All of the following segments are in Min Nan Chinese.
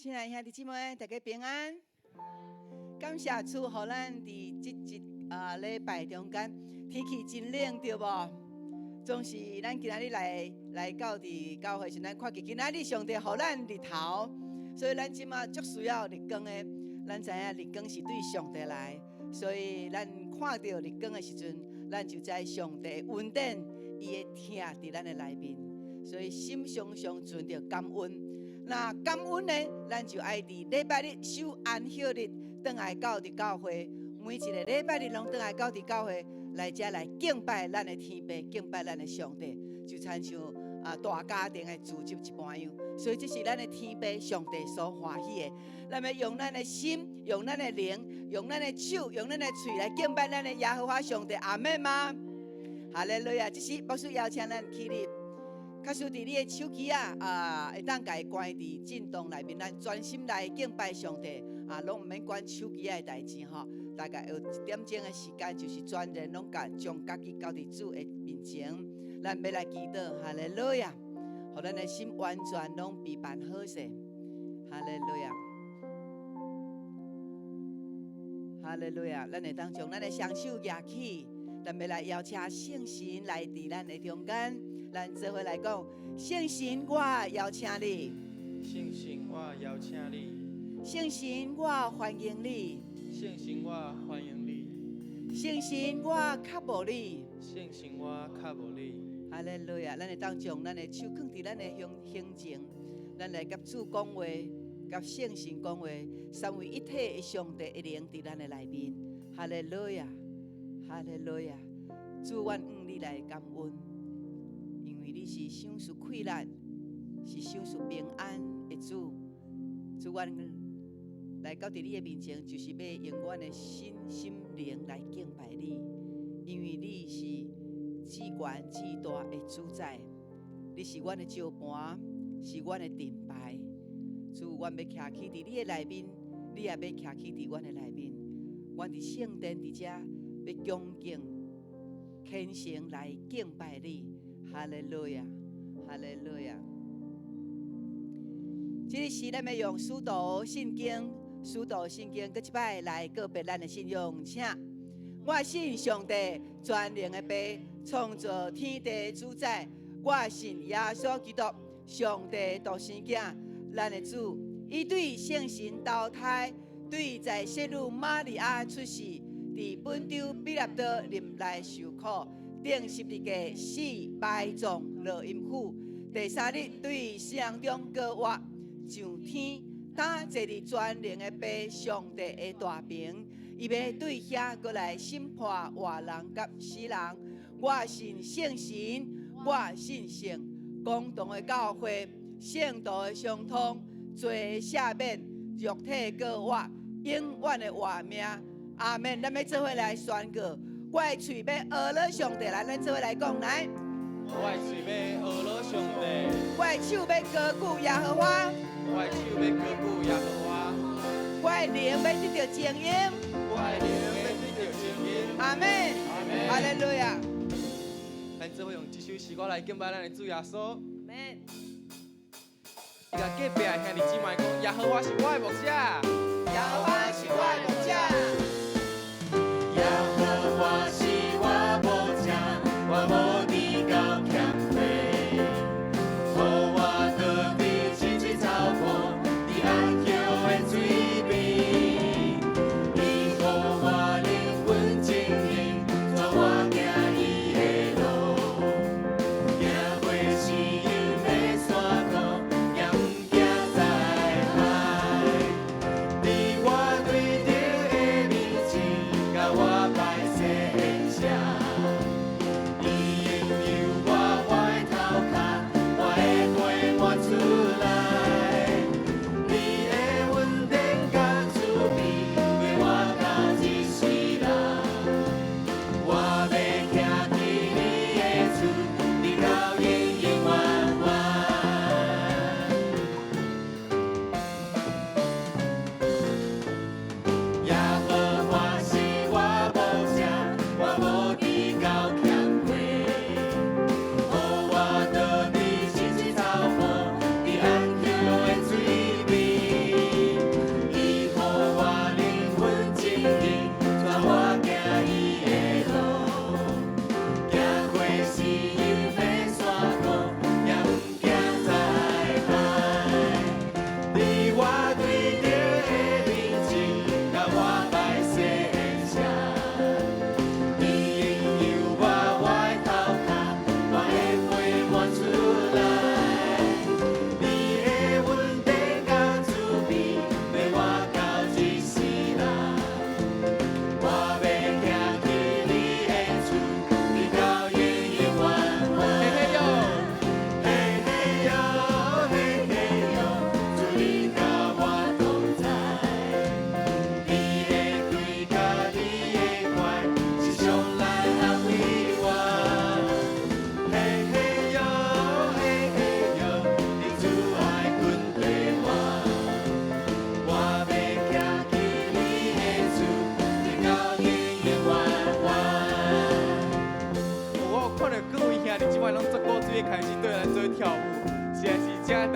親愛兄弟姊妹，大家平安。感謝主，予咱佇這一啊禮拜中間，天氣真冷，對無？總是咱今仔日來來到佇教會時，咱看見今仔日上帝予咱日頭，所以咱這馬足需要日光的。咱知影日光是對上帝來，所以咱看著日光的時陣，咱就知上帝恩典，伊的疼佇咱的內面，所以心常常存著感恩。那感恩呢，咱就愛佇禮拜日守安息日，轉來到佇教會，每一个禮拜日攏轉來到佇教會來遮來敬拜咱的天父，敬拜咱的上帝，就親像啊大家庭的組織一般樣。所以這是咱的天父上帝所歡喜的。咱欲用咱的心，用咱的靈，用咱的手，用咱的喙來敬拜咱的耶和華上帝。阿們嗎？哈利路亞！這時牧師邀請咱起立。假使佇你的手機啊，啊，會當共伊關佇震動內面，咱專心來敬拜上帝，啊，攏毋免管手機仔的代誌吼。大概有一點鐘的時間，就是全然攏共將家己交佇主的面前，咱欲來祈禱，哈利路亞，予咱的心完全攏備辦好勢，哈利路亞，哈利路亞，咱會當將咱的雙手舉起，咱欲來邀請聖神來佇咱的中間。咱做伙來講，聖神，我邀請你。聖神，我邀請你。聖神，我歡迎你。聖神，我歡迎你。聖神，我渴慕你。聖神，我渴慕你。哈利路亞！咱會當將咱的手囥佇咱的胸胸前，咱來佮主講話，佮聖神講話，三位一體的上帝的靈佇咱的內面。哈利路亞，哈利路亞！主，阮向你來感恩。因為你是賞賜氣力，是賞賜平安的主。主，阮來到佇你的面前，就是欲用阮的身心靈來敬拜你，因為你是至懸至大的主宰，你是阮的石盤，是阮的盾牌。主，阮欲徛起佇你的內面，你也欲徛起佇阮的內面。阮佇聖殿佇遮，欲恭敬虔誠來敬拜你。哈利路亞，哈利路亞。這個時，咱欲用使徒信經，使徒信經，閣一擺來告別咱的信仰，請。我信上帝全能的父，創造天地主宰。我信耶穌基督，上帝獨生囝，咱的主。伊對聖神投胎，對在聖女瑪利亞出世，佇本丟彼拉多任內受苦。釘十字架死埋葬落陰府，第三日對死人中復活上天，擔坐佇全能的父上帝的大爿，伊欲對遐閣來審判活人佮死人。我信聖神，我信聖公同的教會，聖徒的相通，罪赦免，肉體復活，永遠的活命。阿門。咱欲做伙來宣告。我的喙欲呵咾上帝，來，咱做伙來講來。我的喙欲呵咾上帝。我的手欲高舉耶和華。我的手欲高舉耶和華。我的靈欲得著精英。我的靈欲得著精英。阿門。阿門。哈利路亞。咱做伙用這首詩歌來敬拜咱的主耶穌。阿門。伊共隔壁的兄弟姊妹講：耶和華是我的牧者。耶和華是我的牧者。耶和華是我牧者，我無致到欠缺。予我倒佇青翠草坡，佇安歇的水邊。伊予我靈魂清盈，帶我行伊的路。行過死蔭的山谷，也毋驚災害。你我對陣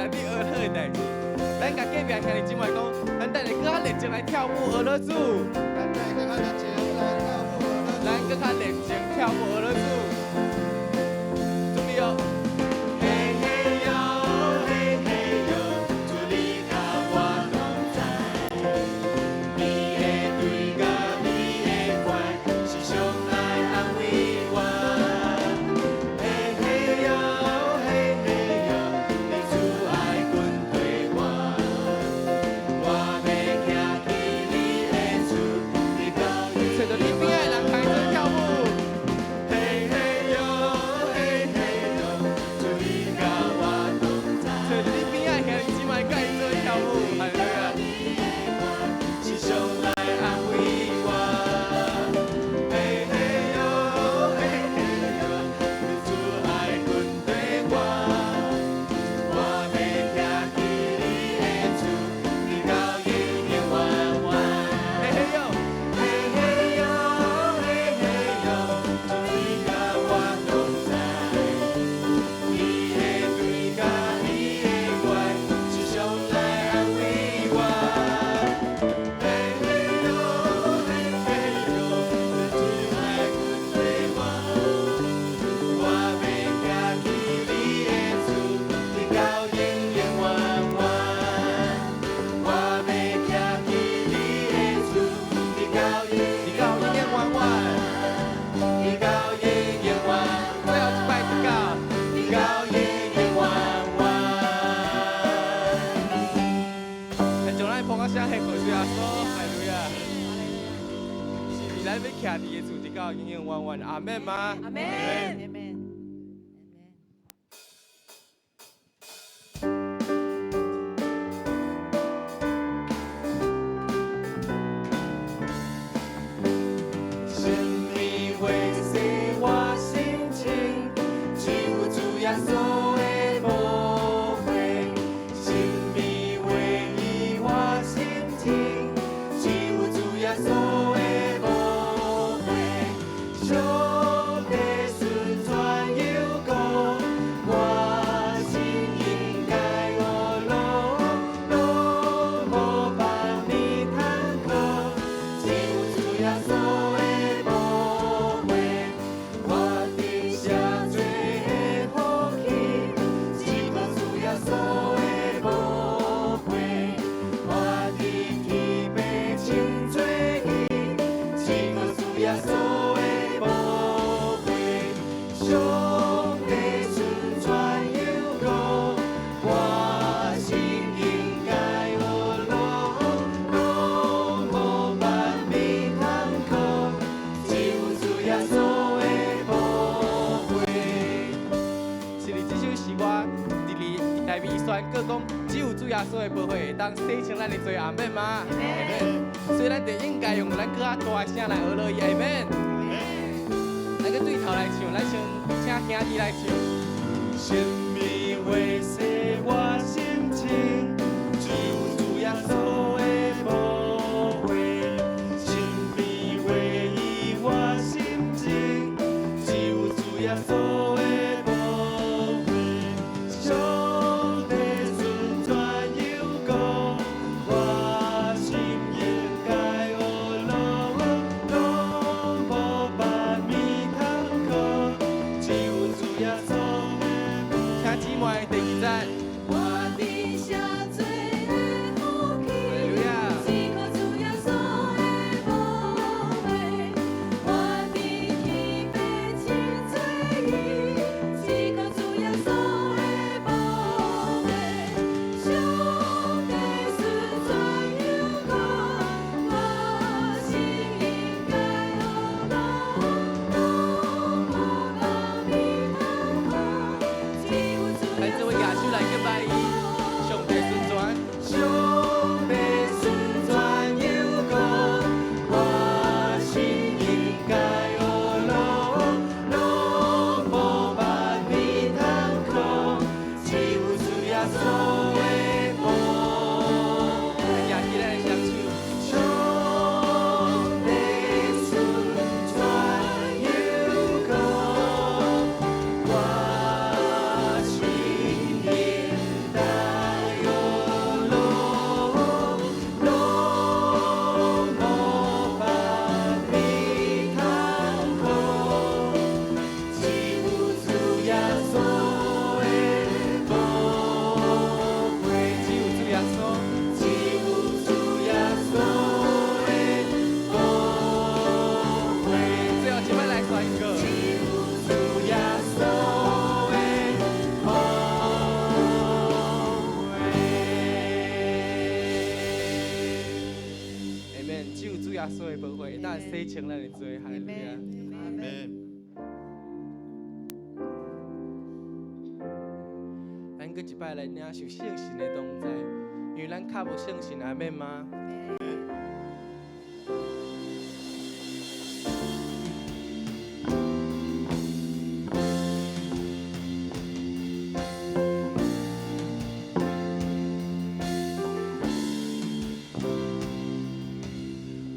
咱咧学好的代誌。咱共隔壁兄弟姊妹講，咱等下閣較熱情來跳舞學樂主。咱閣較熱情跳舞學樂主。準備哦。嘿嘿喲，嘿嘿喲，主你佮我同在，你的對佮你的懷，時常來安慰我。嘿嘿喲，嘿嘿喲，你慈愛緊綴我，我欲徛佇你的厝，直到揣著你邊仔的人，共伊做跳舞。嘿嘿喲，嘿嘿喲，主你佮我同在。揣著你邊仔的兄弟姊妹，佮伊做跳舞，哈利路亞。時常來安慰我，嘿嘿喲，嘿嘿喲，你慈愛緊綴我，我欲徛佇你的厝，直到永永遠遠。嘿嘿喲，嘿嘿喲，嘿嘿喲，主你佮我同在，你的對佮你的懷，時常來安慰我。嘿嘿喲，嘿嘿喲，你慈愛緊綴我，我欲徛佇你的厝，直到永永遠遠。我欲徛佇你的厝，直到永直到永永遠遠。直到永永遠最後一擺直到。直到永永遠遠。來將咱捧仔聲獻予主耶穌，哈利路亞。是伫咱欲徛佇的厝，直到永永遠遠，阿們嗎？阿們。阿們。什麼話洗我心情？只有主耶穌的寶血。什麼話醫我心情？只有主耶穌的寶血。上帝順轉又講，我心應該學樂，攏無放你通靠。只有主耶穌的寶血，我得赦罪的福氣。只靠主耶穌的寶血，我得天父清罪義。只靠主耶穌的寶血，上帝順轉又講，我心應該學樂，攏無放你通靠。只有主耶穌的寶血。是哩，這首詩歌佇哩內面宣告講，只有主耶穌的寶血會當洗清咱的罪，阿們嗎？阿們。所以咱就應該用咱閣較大的聲來學落伊，阿們。咱閣對頭來唱，咱先請兄弟來唱。什麼話洗我心情？只有主耶穌的寶血。什麼話醫我心情？只有主耶穌的寶血。上帝順轉又講，我心應該學樂，攏無放你通靠。只有主耶穌的請姊妹第二節。穌的寶血會當洗清咱的罪。哈利路亞。阿門。咱閣一擺來領受聖神的同在，因為咱較無聖神，阿們嗎？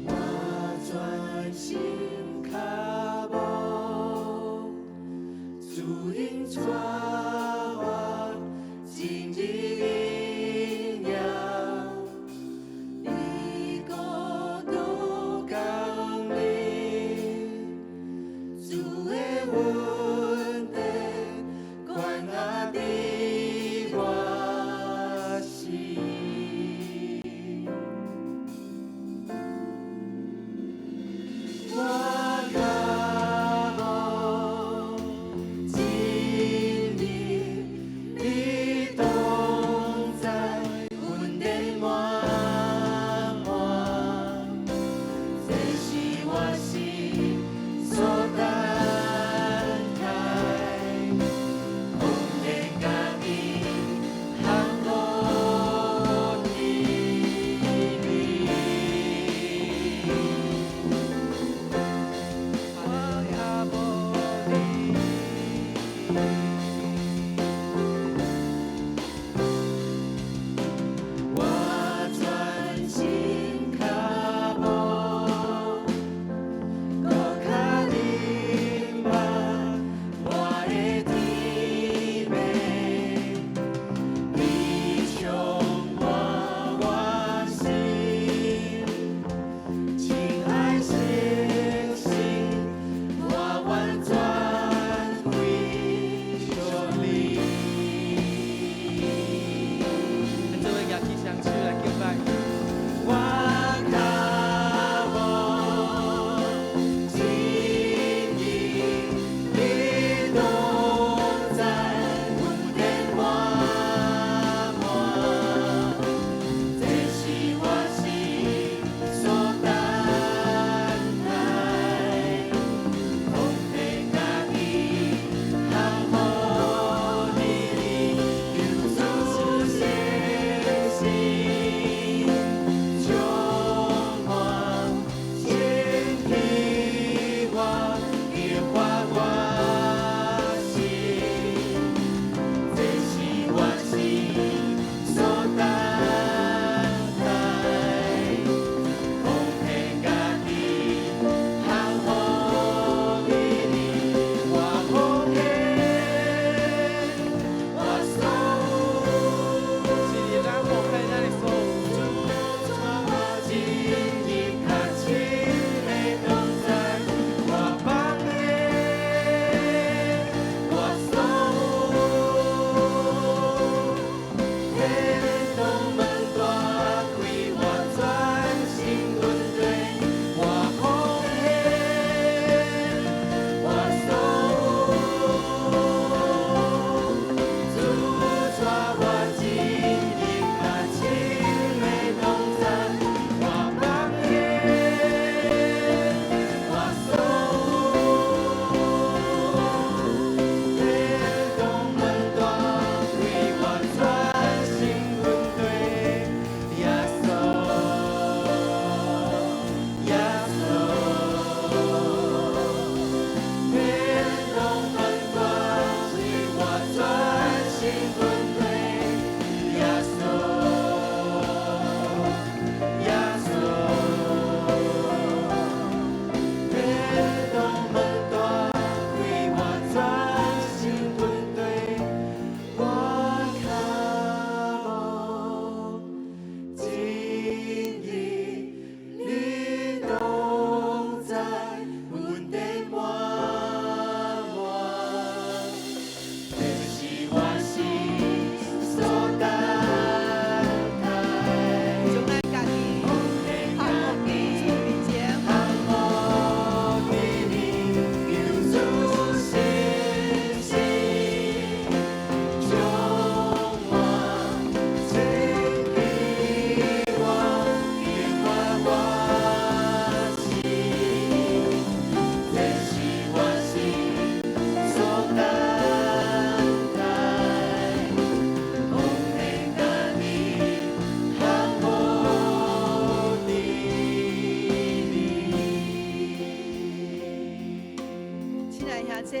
我專心跤步，主引帶我進入榮耀，你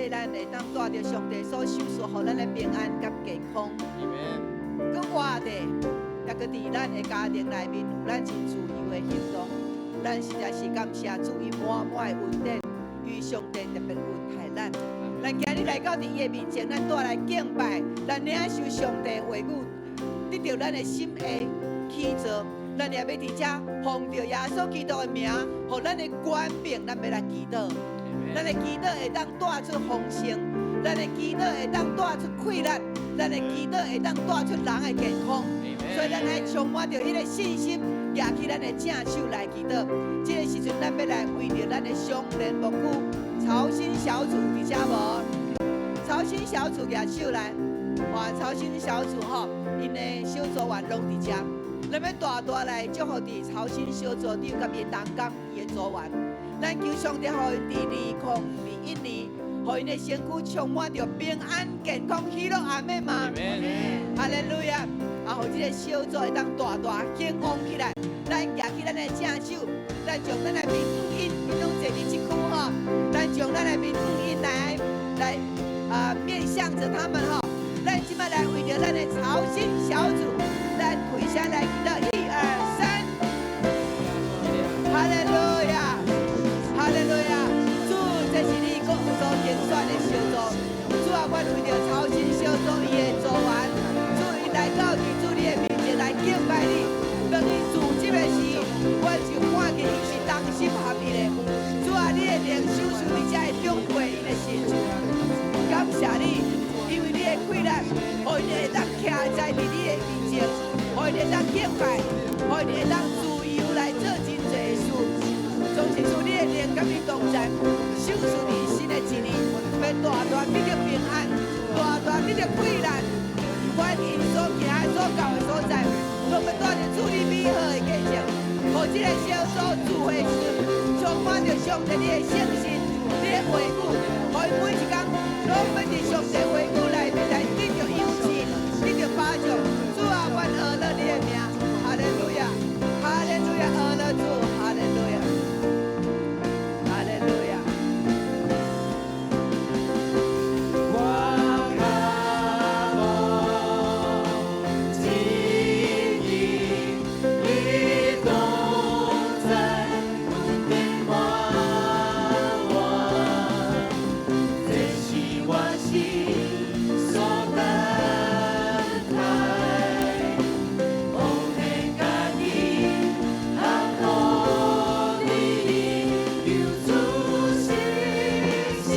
咱會當帶著上帝所賞賜予咱的平安佮健康，閣活著，抑閣佇咱的家庭內面有咱真自由的行動。咱實在是感謝主伊滿滿的恩典，與上帝特別恩待咱。咱今日來到佇伊的面前，咱帶來敬拜，咱領受上帝話語，得著咱的心的起造。咱也欲佇遮奉著耶穌基督的名，予咱的權柄，咱欲來祈禱。咱的祈禱會當帶出豐盛，咱的祈禱會當帶出氣力，咱的祈禱會當帶出人的健康。所以咱愛充滿著彼个信心，舉起咱的正手來祈禱。這个時陣，咱欲來為著咱的雙連牧區曹新小組佇遮無？曹新小組舉手來，哇！曹新小組吼，𪜶的小組員攏佇遮。咱欲大大來祝福佇曹新小組長佮伊的同工，伊的組員。咱求上帝予𪜶佇2021年，予𪜶的身軀充滿著平安、健康、喜樂，阿們嗎？哈利路亞！啊，予這个小組會當大大興旺起來。咱舉起咱的正手，咱將咱的面向𪜶，𪜶攏坐佇這區吼，咱將咱的面向𪜶來來啊，面向著他們吼。咱這擺來為著咱的曹新小組，咱開聲來祈禱，一二三，哈利路亞，哈利路亞！主，這是你國所揀選的小組。主啊，阮為著曹新小組伊的組員，主𪜶來到佇主你的面前來敬拜你。當𪜶組織的時，阮就看見𪜶是同心合意的。主啊，你的靈手術佇遮會長輩𪜶的心。感謝你，因為你的氣力，予𪜶會當徛在佇你的面前，予𪜶會當敬拜，予𪜶會當自由來做真濟的事。總是主你的靈佮𪜶同在，賞賜佇新的一年，欲大大得著平安，大大得著氣力。不管𪜶所行所到的所在，攏欲帶著主你美好的見證，予這个小組聚會時，充滿著上帝你的聖神，你的話語，予𪜶每一工攏欲佇上帝話語內面來得著勇氣，得著幫助。主啊，阮阿樂你的名，哈利路亞，哈利路亞，阿樂主，哈利路亞，哈利路亞。我渴慕經歷你同在，恩典滿我，這是我心所等待。奉獻家己，合乎你意，求主信心，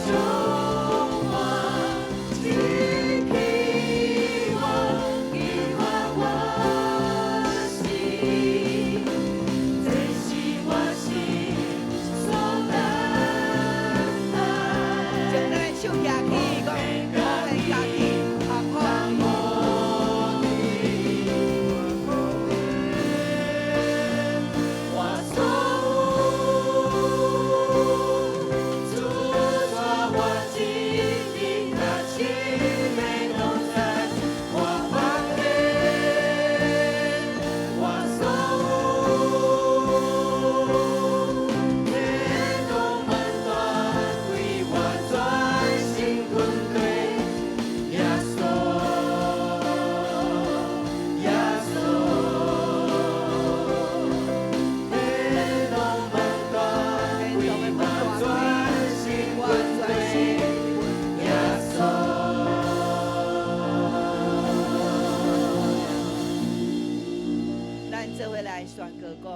充滿這期望，激發我心，這是我心所等待。將咱的手舉起，講奉獻家己，合乎。我所有，主帶我經歷那親密同在，我奉獻我所有，天動萬大，歸我專心跟隨耶穌，耶穌。天動萬大，歸我專心我跟專隨心耶穌。咱做伙來宣告講，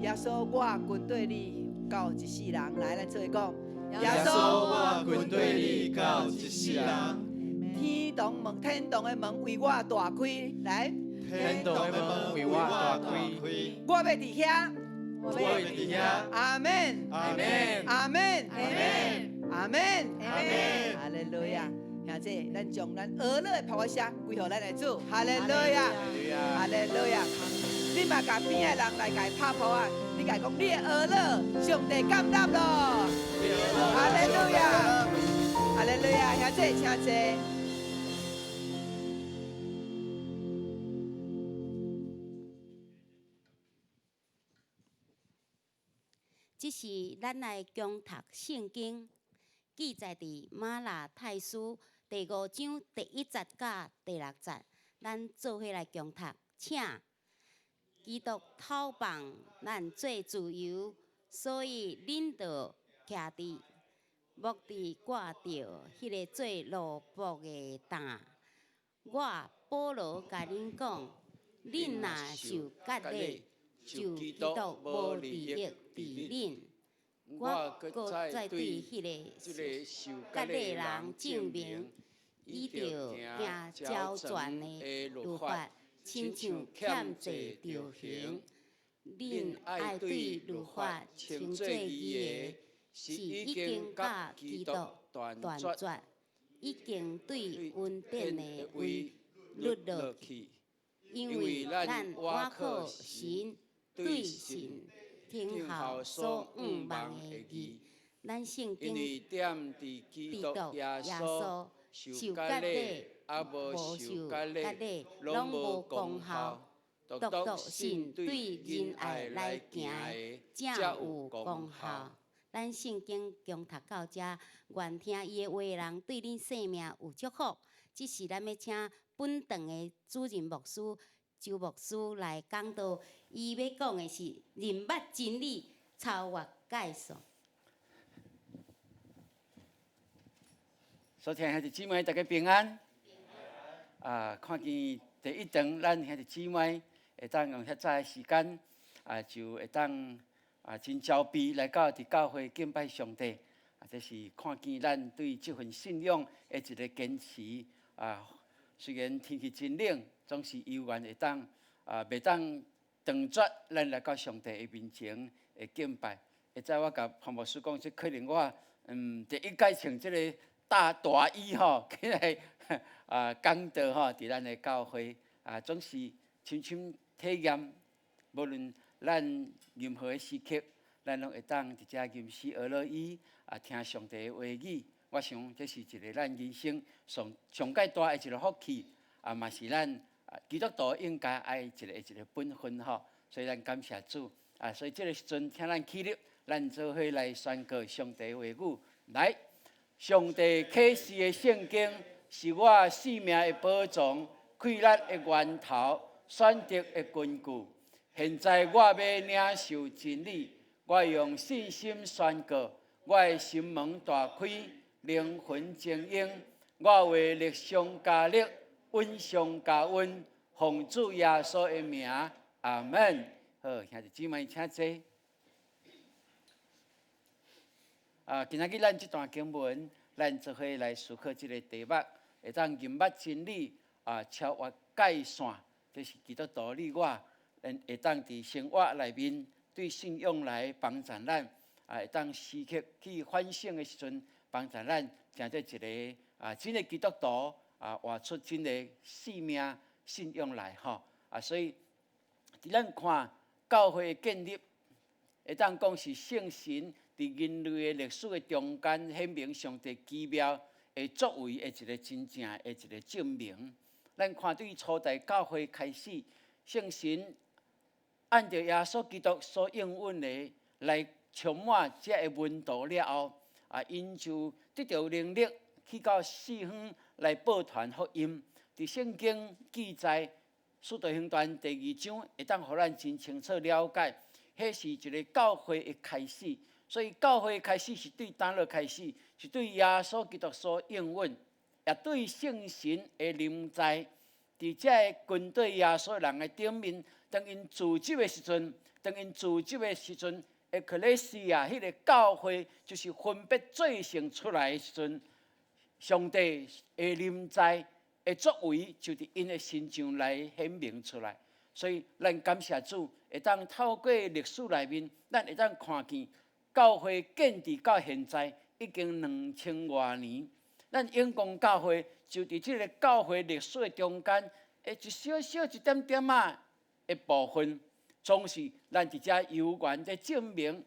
耶穌，我跟綴你到一世人。來，咱做伙講，耶穌，我跟綴你到一世人。天堂門，天堂的門為我大開，來，天堂的門為我大開，我欲佇遐。我欲佇遐。阿們，阿們，阿們，阿們，阿們，阿們。哈利路亞。兄弟，咱將咱呵樂的拍仔聲歸予咱的主，哈利路亞，哈利路亞。你嘛共邊的人來共伊拍噗仔，你共伊講你的呵樂，上帝感納咯。哈利路亞，哈利路亞，兄弟請坐。這時咱來恭讀聖經，記載佇馬拉太書第五章第一節佮第六節，咱做伙來恭讀，請。基督透放咱做自由，所以恁著徛佇莫佇掛著彼个做奴僕的擔。我保羅共恁講，恁若受割禮，就基督無利益佇恁。我閣再對彼个受割禮人證明，伊著行超全的律法，親像欠債著還。恁愛對律法稱做義的，是已經佮基督斷絕，已經對恩典的位甪落去。因為咱倚靠神，對信聽候所向望的義。咱聖經基督耶穌受割禮抑無受割禮，攏無功效，獨獨信對仁愛來行的，才有功效。咱聖經恭讀到遮，願聽伊的話的人對恁生命有祝福。這時咱欲請本堂的主任牧師周牧師來講道，伊欲講的是認捌真理，超越界線。所聽兄弟姊妹，大家平安。啊，看見第一堂咱兄弟姊妹會當用遐早的時間，啊，就會當啊真焦慮來到佇教會敬拜上帝。啊，這是看見咱對這份信仰的一个堅持。啊，雖然天氣真冷，總是猶原會當啊，袂當斷絕咱來到上帝的面前的敬拜。會早我共潘牧師講，這可能我第一擺穿這个大大衣吼，起來啊講道吼，佇咱的教會啊，總是深深體驗，無論咱任何的時刻，咱攏會當佇遮吟詩學樂意啊，聽上帝的話語。我想這是一个咱人生上上蓋大的一个福氣，啊嘛是咱基督徒應該愛一个一个本分吼。所以咱感謝主啊！所以這个時陣，請咱起立，咱做伙來宣告上帝的話語。來，上帝啟示的聖經是我性命的寶藏，快樂的源頭，選擇的根據。現在我欲領受真理，我用信心宣告，我的心門大開。靈魂晶瑩，我話力上加力，恩上加恩，奉主耶穌的名，阿門。好，兄弟姊妹，請坐。啊，今仔日咱這段經文，咱做伙來思考這个題目，會當認捌真理，啊，超越界線，這是基督徒你我，咱會當佇生活內面對信仰來幫助咱，啊，會當時刻去反省的時陣。幫助咱成做一个啊，真的基督徒啊，活出真的生命信仰來吼啊！所以，佇咱看教會的建立，會當講是聖神佇人類的歷史的中間顯明上帝奇妙的作為的一个真正的一个證明。咱看對初代教會開始，聖神按著耶穌基督所應允的來充滿這个門徒了後。啊，𪜶就得著能力去到四方來報傳福音。佇聖經記載，使徒行傳第二章會當予咱真清楚了解，彼是一个教會的開始。所以教會的開始是對佗落開始，是對耶穌基督所應允，也對聖神的臨在。佇這个跟綴耶穌人的頂面，當𪜶聚集的時陣，當𪜶聚集的時陣。ekklesia，彼个教會就是分別做聖出來的時陣，上帝的臨在的作為就佇𪜶的身上來顯明出來。所以，咱感謝主，會當透過歷史內面，咱會當看見教會建立到現在已經兩千外年。咱永光教會就佇這个教會歷史的中間，的一小小一點點仔的部分。總是咱佇遮有緣佇證明、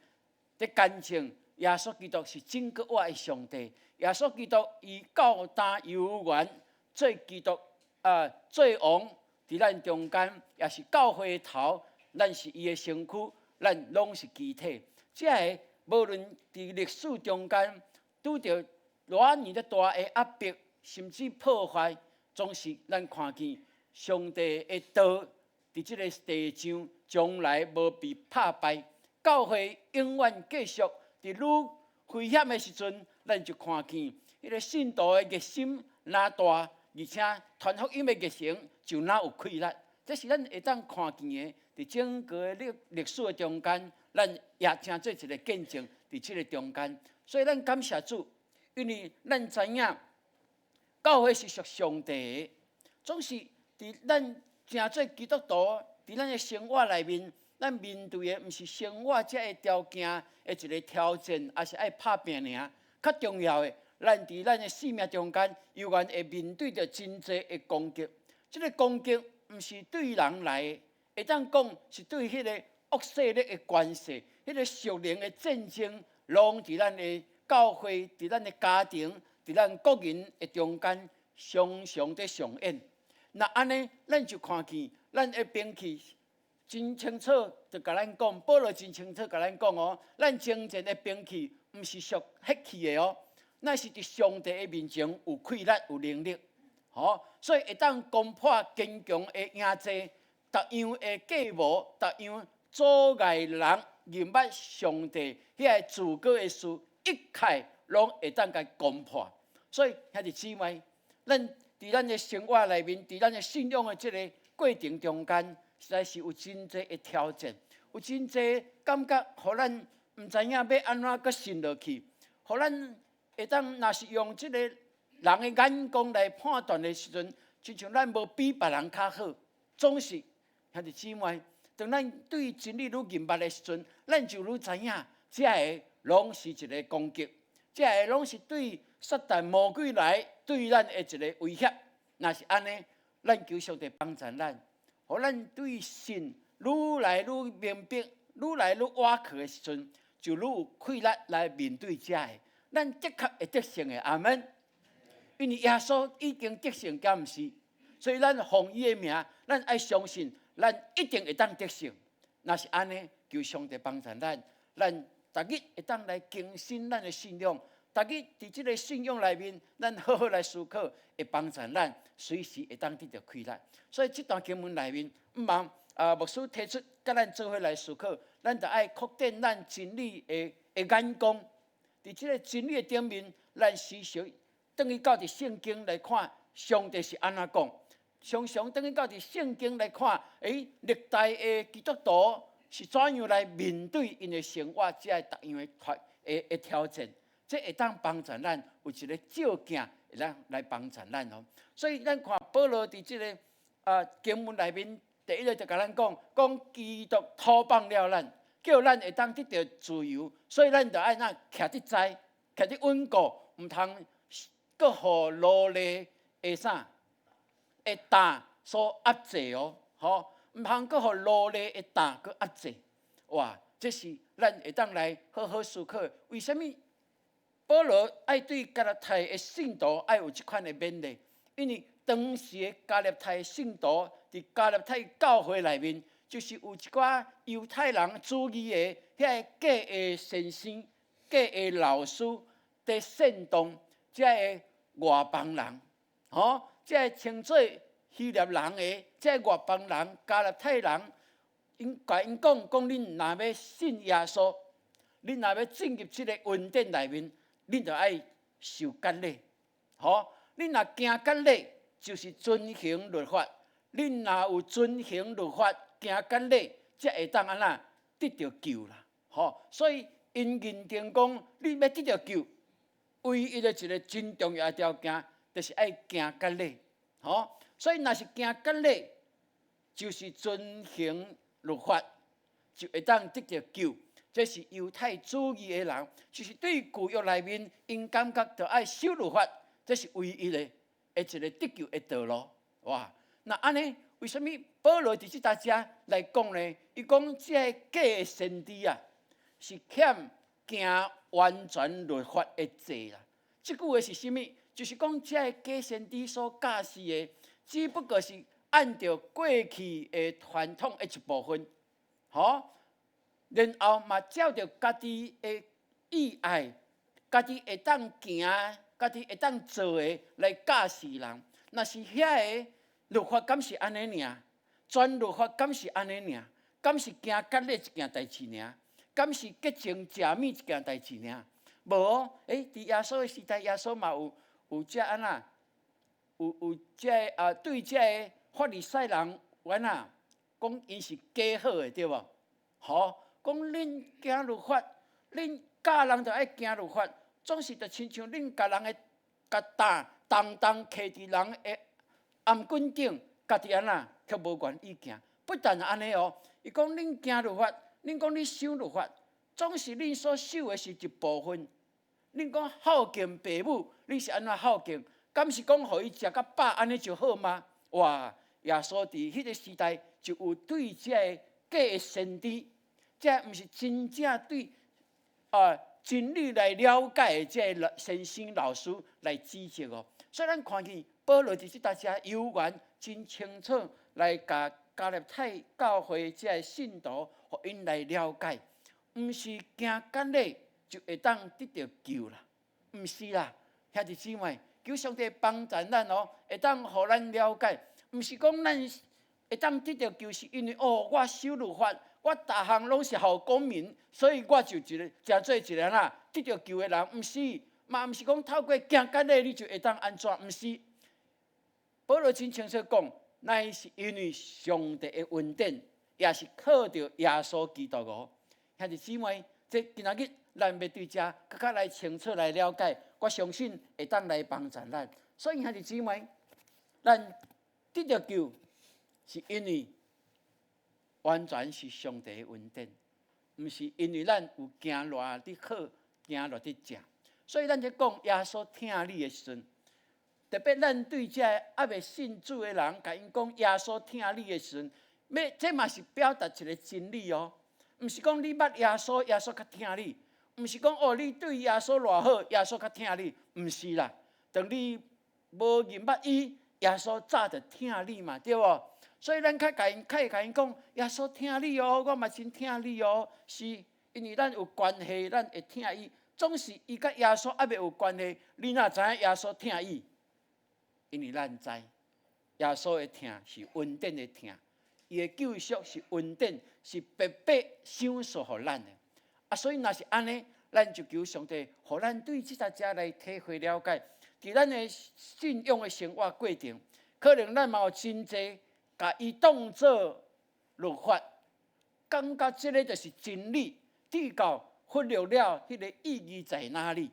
佇見證耶穌基督是真閣活的上帝。耶穌基督伊到今猶原做基督啊，做王佇咱中間，也是教會的頭。咱是伊的身軀，咱攏是肢體。這个無論佇歷史中間拄著偌爾的大的壓迫，甚至破壞，總是咱看見上帝的道佇這个地上從來無被拍敗，教會永遠繼續佇愈危險的時陣，咱就看見彼个信徒的熱心若大，而且傳福音的熱誠就若有氣力。這是咱會當看見的，佇整個歷史的中間，咱也成做一個見證，佇這个中間。所以咱感謝主，因為咱知影教會是屬上帝的，總是佇咱成做基督徒，佇咱的生活內面，咱面對的毋是生活這个條件的一个挑戰，抑是愛拍拚爾。較重要的，咱佇咱的生命中間，猶原會面對著真濟的攻擊。這个攻擊毋是對人來的，會當講是對彼個惡勢力的權勢，彼個屬靈的戰爭，攏佇咱的教會、佇咱的家庭、佇咱個人的中間，常常佇上演。若按呢，咱就看見咱的兵器真清楚，就共咱講，保羅真清楚共咱講哦，咱征戰的兵器毋是屬血氣的哦，乃是佇上帝的面前有氣力、有能力，吼，所以會當攻破堅強的營寨，逐樣的計謀，逐樣阻礙人認捌上帝遐个至高的事，一概攏會當共攻破。所以兄弟姊妹，咱佇咱的生活內面，佇咱的信仰的這个過程中間，實在是有真濟的挑戰，有真濟感覺，予咱毋知影欲按怎閣信落去，予咱會當若是用這个人的眼光來判斷的時陣，親像咱無比別人較好，總是兄弟姊妹，當咱對真理愈認捌的時陣，咱就愈知影，這个攏是一个攻擊，這个攏是對撒旦魔鬼來對咱的一个威脅。若是按呢，咱求上帝幫助咱，予咱對神愈來愈明白，愈來愈倚靠的時陣，就愈有氣力來面對這个。咱的確會得勝的，阿門。因為耶穌已經得勝，敢毋是？所以咱奉伊的名，咱愛相信，咱一定會當得勝。若是按呢，求上帝幫助咱，咱逐日會當來更新咱的信仰。逐日佇這个信仰內面，咱好好來思考，會幫助咱隨時會當得著氣力。所以這段經文內面，毋茫啊牧師提出，佮咱做伙來思考，咱著愛擴展咱真理的眼光。佇這个真理的頂面，咱時時轉去到佇聖經來看，上帝是按怎講？常常轉去到佇聖經來看，歷代的基督徒是怎樣來面對𪜶的生活，這个逐樣的挑戰？這會當幫助咱有一个照鏡，會當來幫助咱哦。所以咱看保羅佇這个經文內面，第一个就共咱講，講基督討放了咱，叫咱會當得著自由，所以咱著愛怎徛得知，徛得穩固，毋通閣予奴隸的啥的擔所壓制哦，吼，毋通閣予奴隸的擔閣壓制。哇，這是咱會當來好好思考，為啥物保羅愛對加拉太的信徒愛有這款的勉勵？因為當時的加拉太信徒佇加拉太教會內面，就是有一寡猶太人主義的遐个假的先生、假的老師，佇煽動這个外邦人，吼，這个稱做希臘人的這个外邦人、加拉太人，𪜶共𪜶講講，恁若欲信耶穌，恁若欲進入這个恩典內面，恁著愛受割禮，吼！恁若行割禮，就是遵行律法；恁若有遵行律法，行割禮，才會當按怎得著救啦，吼！所以𪜶認定講，你欲得著救，唯一的一个真重要的條件，就是愛行割禮，吼！所以若是行割禮，就是遵行律法，就會當得著救。這是猶太主義的人，就是對舊約內面，𪜶感覺著愛守律法，這是唯一的一个得救的道路。哇！那按呢，為啥物保羅佇這搭遮來講呢？伊講這个假的先知啊，是欠行完全律法的債啦。這句話是啥物？就是講這个假先知所教示的，只不過是按著過去的傳統的一部分，吼。然後嘛照著家己的意愛，家己會當行，家己會當做的來教示人。若是遐个律法敢是按呢爾？全律法敢是按呢爾？敢是行割禮一件代誌爾？敢是潔淨食物一件代誌爾？無哦，佇耶穌的時代，耶穌嘛有這按怎？有這个啊，對這个法利賽人有按怎？講𪜶是假好的，對無？吼，講恁行律法，恁教人著愛行律法，總是著親像恁共人的共擔重重徛佇人的頷頸頂，家己按怎卻無願意行。不但按呢哦，伊講恁行律法，恁講恁守律法，總是恁所守的是一部分。恁講孝敬爸母，恁是按怎孝敬？敢是講予伊食較飽，按呢就好嗎？哇！耶穌佇彼个時代就有對這个假的先知，這毋是真正對啊真理來了解的這个先生老師來指責哦。所以咱看見保羅佇這搭遮猶原真清楚來共加拉太教會這个信徒，予𪜶來了解，毋是行割禮就會當得著救啦，毋是啦，兄弟姊妹，求上帝幫助咱哦，會當予咱了解，毋是講咱會當得著救，是因為哦，我守律法，我逐項攏是好公民，所以我就一个成做一个哪得著救的人，毋是，嘛毋是講透過行割禮你就會當按怎，毋是。保羅真清楚講，乃是因為上帝的恩典，也是靠著耶穌基督哦。兄弟姊妹，這今仔日咱欲對遮閣較來清楚來了解，我相信會當來幫助咱。所以兄弟姊妹，咱得著救是因為完全是上帝的恩典，毋是因為咱有行偌的好，行偌的正。所以咱咧講耶穌疼你的時陣，特別咱對這个猶未信主的人，共𪜶講耶穌疼你的時陣，欲這嘛是表達一个真理哦。毋是講你捌耶穌，耶穌較疼你；毋是講哦，你對耶穌偌好，耶穌較疼你。毋是啦，當你無認捌伊，耶穌早就疼你嘛，對無？所以咱較共𪜶，較會共𪜶講，耶穌疼你哦，我嘛真疼你哦。是，因為咱有關係，咱會疼伊。總是伊佮耶穌猶未有關係，你哪知影耶穌疼伊？因為咱知耶穌的疼是恩典的疼，伊的救贖是恩典，是白白賞賜予咱的。啊，所以若是按呢，咱就求上帝，予咱對這搭遮來體會了解，佇咱的信仰的生活過程，可能咱嘛有真濟共伊當做律法，感覺這个就是真理，直到忽略了彼个意義在哪裡，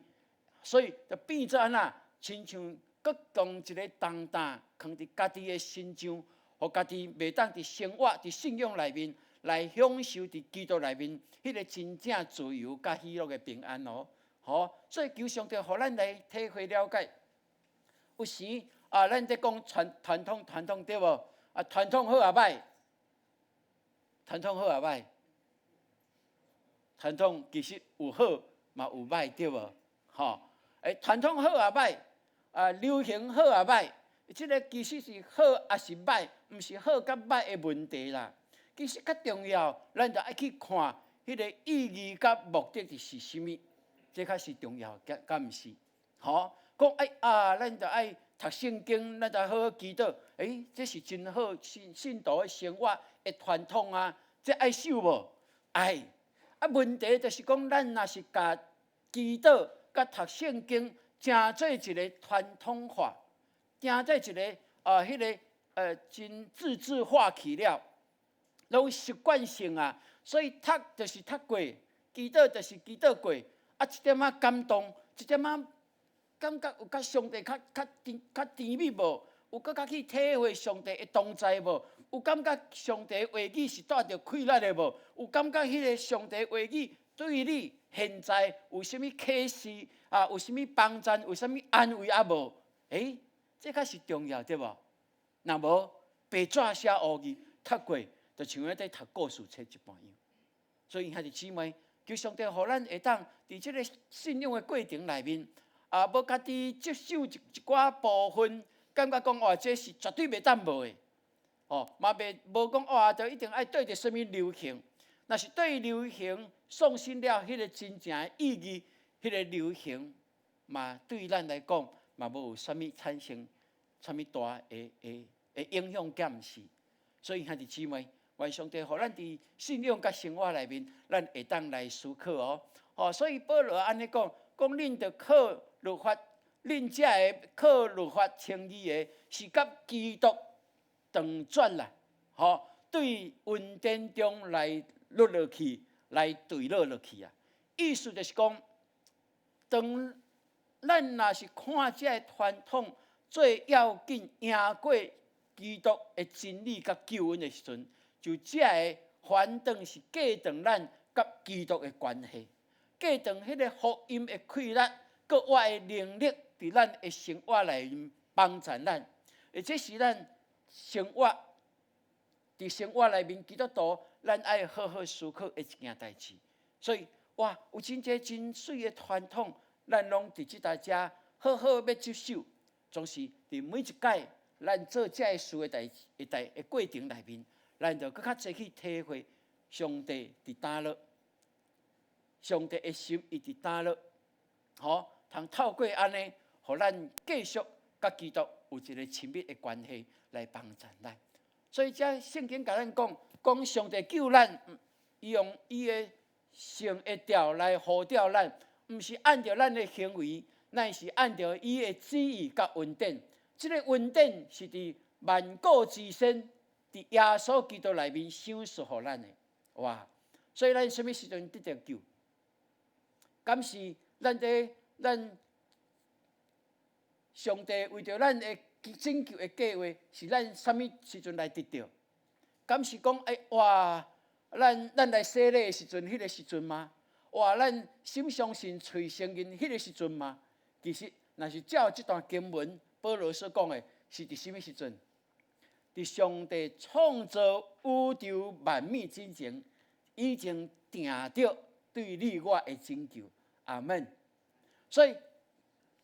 所以就變做按怎，親像閣將一个重擔囥佇家己的身上，予家己袂當佇生活、佇信仰內面來享受佇基督內面彼个真正自由佮喜樂的平安哦。好，所以求上帝予咱來體會了解。有時啊，咱咧講傳傳統傳統對無？啊，傳統好抑歹？傳統好抑歹？傳統其實有好嘛有歹對無？吼，傳統好抑歹？啊，流行好抑歹？這个其實是好抑是歹，毋是好佮歹的問題啦。其實較重要，咱就愛去看彼个意義佮目的是啥物，這較是重要，敢敢毋是？吼，講哎啊，咱就愛讀聖經，咱就好好祈禱。這是真好信信徒的生活的傳統啊，這愛守無？愛。啊，問題就是講，咱若是共祈禱佮讀聖經，成做一个傳統化，成做一个啊，彼个真自治化去了，攏習慣性啊，所以讀就是讀過，祈禱就是祈禱過，啊，一點仔感動，一點仔感覺有佮上帝較較甜較甜蜜無？有閣較去體會上帝的同在無？有感覺上帝話語是帶著氣力的無？有感覺彼个上帝話語對你現在有啥物啟示啊？有啥物幫助？有啥物安慰啊無？這較是重要對無？若無白紙寫烏字讀過，就像咧讀故事冊一般樣。所以兄弟姊妹，求上帝予咱會當佇這个信仰的過程內面，啊，無家己接受一寡部分，感覺講哇，這是絕對袂當無的，哦，嘛袂無講哇，就一定愛對著啥物流行。若是對流行喪失了彼个真正的意義，彼个流行嘛對咱來講嘛無有啥物產生啥物大的影響，敢毋是？所以兄弟姊妹，願上帝予咱佇信仰佮生活內面，咱會當來思考哦。吼，所以保羅按呢講，講恁著靠律法，恁這个靠律法稱義的，是佮基督斷絕啦。吼，對恩典中來落落去，來墜落落去啊！意思就是講，當咱若是看這个傳統最要緊贏過基督的真理佮救恩的時陣，就這个反轉是隔斷咱佮基督的關係，隔斷彼个福音的氣力，閣活的能力，佇咱的生活內面幫助咱，而這是咱生活佇生活內面基督徒，咱愛好好思考的一件代誌。所以，哇，有真濟真媠的傳統，咱攏佇這代遮好好欲接受，總是佇每一擺咱做這个事的代的代的過程內面，咱就閣較濟去體會上帝佇佗落，上帝的心伊佇佗落，吼，通透過按呢，予咱繼續佮基督有一個親密的關係來幫助咱。所以這聖經共咱講，講上帝救咱，伊用伊的聖的召來呼召咱，毋是按著咱的行為，乃是按著伊的旨意佮恩典。這个恩典是佇萬古之先，佇耶穌基督內面賞賜予咱的。哇！所以咱啥物時陣得著救？敢是咱佇咱上帝為著咱的拯救的計劃，是咱啥物時陣來得著？敢是講欸哇，咱來洗禮的時陣，彼个時陣嗎？哇，咱心相信、喙承認，彼个時陣嗎？其實，若是照這段經文，保羅所講的，是佇啥物時陣？佇上帝創造宇宙萬物之前，已經定著對你我的拯救。阿門。所以，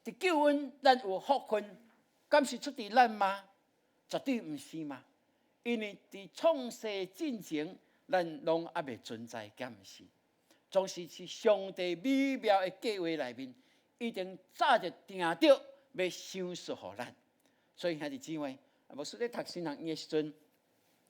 佇救恩，咱有福分，敢是出佇咱嗎？絕對毋是嘛。因為佇創世進前，咱攏猶未存在，敢毋是？總是是上帝美妙的計劃內面，已經早就定著欲賞賜予咱。所以兄弟姊妹，牧師咧讀神學院的時陣，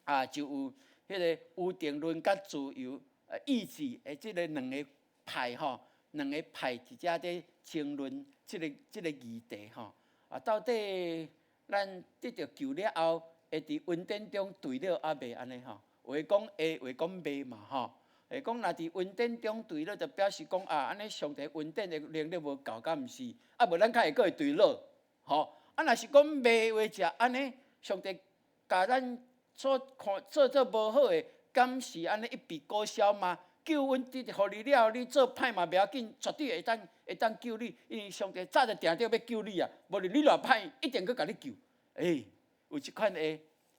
啊，就有彼个預定論佮自由意志的這个兩个派吼，兩个派佇遮咧爭論這个議題吼。啊，到底咱得著救了後，會佇恩典中墜落猶未按呢吼？有的講會，有的講袂嘛吼。會講若佇恩典中墜落，就表示講啊，按呢上帝恩典的能力無夠，敢毋是？啊，無咱較會閣會墜落，吼。啊，若是講袂話者，按呢上帝共咱所看做做無好的，敢是按呢一筆勾銷嗎？救恩得予你了，你做歹嘛袂要緊，絕對會當救你，因為上帝早就定著欲救你啊！無論你偌歹，一定閣共你救。欸，有這款的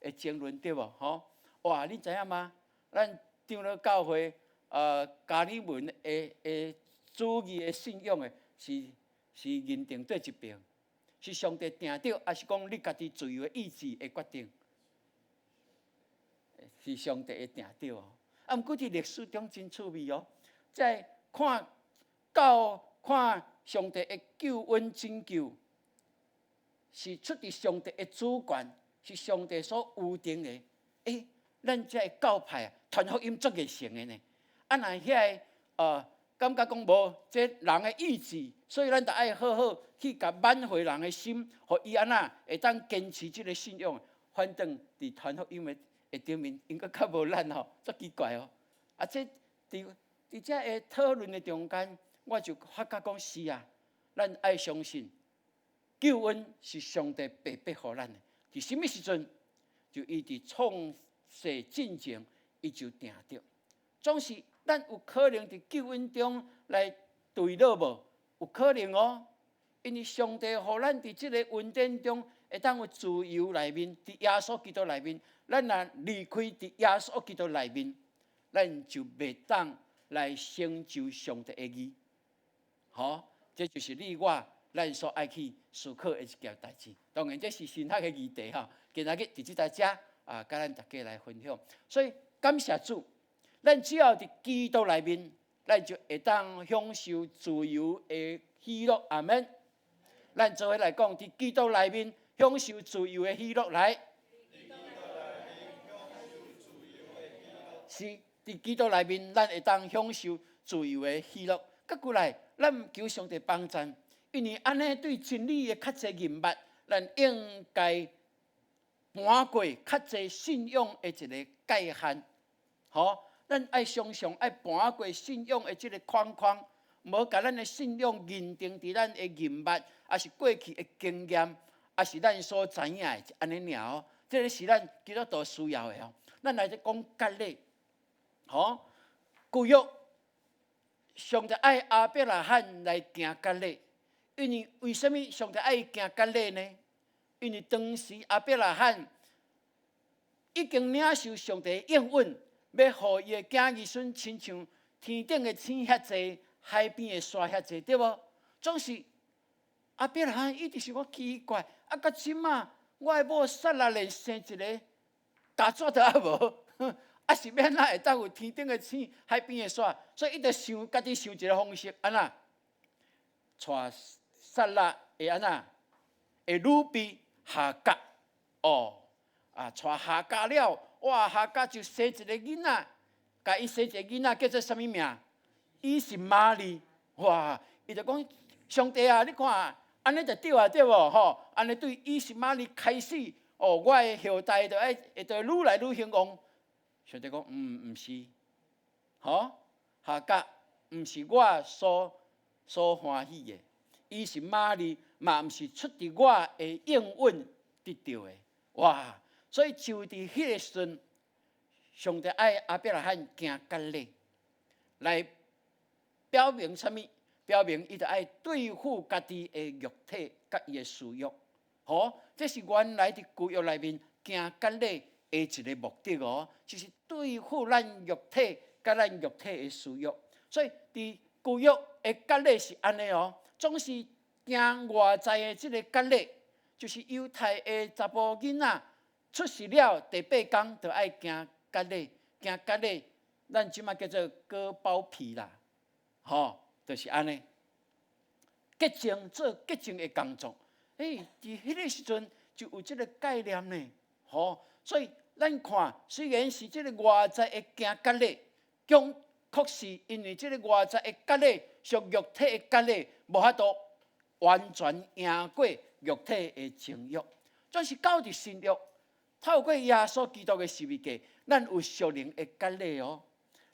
爭論對無？吼！哇，你知影嗎？咱長老教會加爾文的主義的信仰的是認定佗一邊？是上帝定著，抑是講你家己自由的意志的決定？是上帝的定著哦。啊，毋過佇歷史中真趣味哦。在看到看上帝的救恩拯救，是出佇上帝的主權，是上帝所預定的。欸，咱這个教派啊，傳福音足熱誠的呢。啊，若遐个感覺講無，這人的意志，所以咱著愛好好去共挽回人的心，予伊按怎會當堅持這个信仰。反正佇傳福音的頂面，𪜶閣較無力吼，足奇怪哦。啊，這佇這个討論的中間，我就發覺講是啊，咱愛相信救恩是上帝白白予咱的。佇啥物時陣，就伊佇創世進前，伊就定著。總是咱有可能佇救恩中來墜落無？有可能哦，因為上帝予咱佇這个恩典中會當有自由內面，佇耶穌基督內面，咱若離開佇耶穌基督內面，咱就袂當來成就上帝的義。吼，這就是你我咱所愛去思考的一件代誌。當然，這是神學的議題吼。今仔日佇這台遮啊，佮咱大家來分享。所以感謝主，咱只要佇基督內面，咱就會當享受自由的喜樂。阿門。咱做伙來講，佇基督內面享受自由的喜樂來。是，佇基督內面，咱會當享受自由的喜樂。閣過來，咱求上帝幫贊，因為按呢對真理的較濟認捌，咱應該搬過較濟信仰的一個界限。吼，咱愛常常愛搬過信仰的這個框框，無共咱的信仰認定佇咱的認捌，抑是過去的經驗，抑是咱所知影的按呢爾哦。這个是咱基督徒需要的哦。咱來講割禮，吼，舊約上帝愛亞伯拉罕來行割禮，因為為啥物上帝愛伊行割禮呢？因為當時亞伯拉罕已經領受上帝的應允，欲予伊的囝兒孫親像天頂的星遐濟，海邊的沙遐濟，對無？總是亞伯拉罕一直想講奇怪，啊，到這馬我的某撒拉連生一个查某都猶無，啊是欲按怎會當有天頂的星、海邊的沙？所以伊就想家己想一个方式，按怎？娶撒拉的按怎？的女婢夏甲，哦，啊，娶夏甲了，哇，夏甲就生一个囡仔，共伊生一个囡仔叫做啥物名？以實瑪利，哇！伊就講上帝啊，你看按呢就對啊，對無？吼，按呢對以實瑪利開始，哦，我的後代就愛會著愈來愈興旺。上帝講，毋是，吼，夏甲毋是我所歡喜的，以實瑪利嘛毋是出佇我的應允得著的，哇！所以就佇彼个時陣，上帝愛亞伯拉罕行割禮來表明啥物？表明伊著愛對付家己的肉體佮伊的私欲，吼！這是原來佇舊約內面行割禮的一個目的哦，就是對付咱肉體佮咱肉體的私欲。所以佇舊約的割禮是按呢哦，總是行外在的這個割禮，就是猶太的查埔囡仔出世了第八工就愛行割禮，行割禮，咱這馬叫做割包皮啦，吼，就是按呢。潔淨做潔淨的工作，欸，佇彼个時陣就有這个概念呢，吼，所以咱看，雖然是這个外在的行割禮，講確實因為這个外在的割禮，屬肉體的割禮，無法度完全贏過肉體的情欲。總是到佇新約，透過耶穌基督的十字架，咱有屬靈的割禮哦。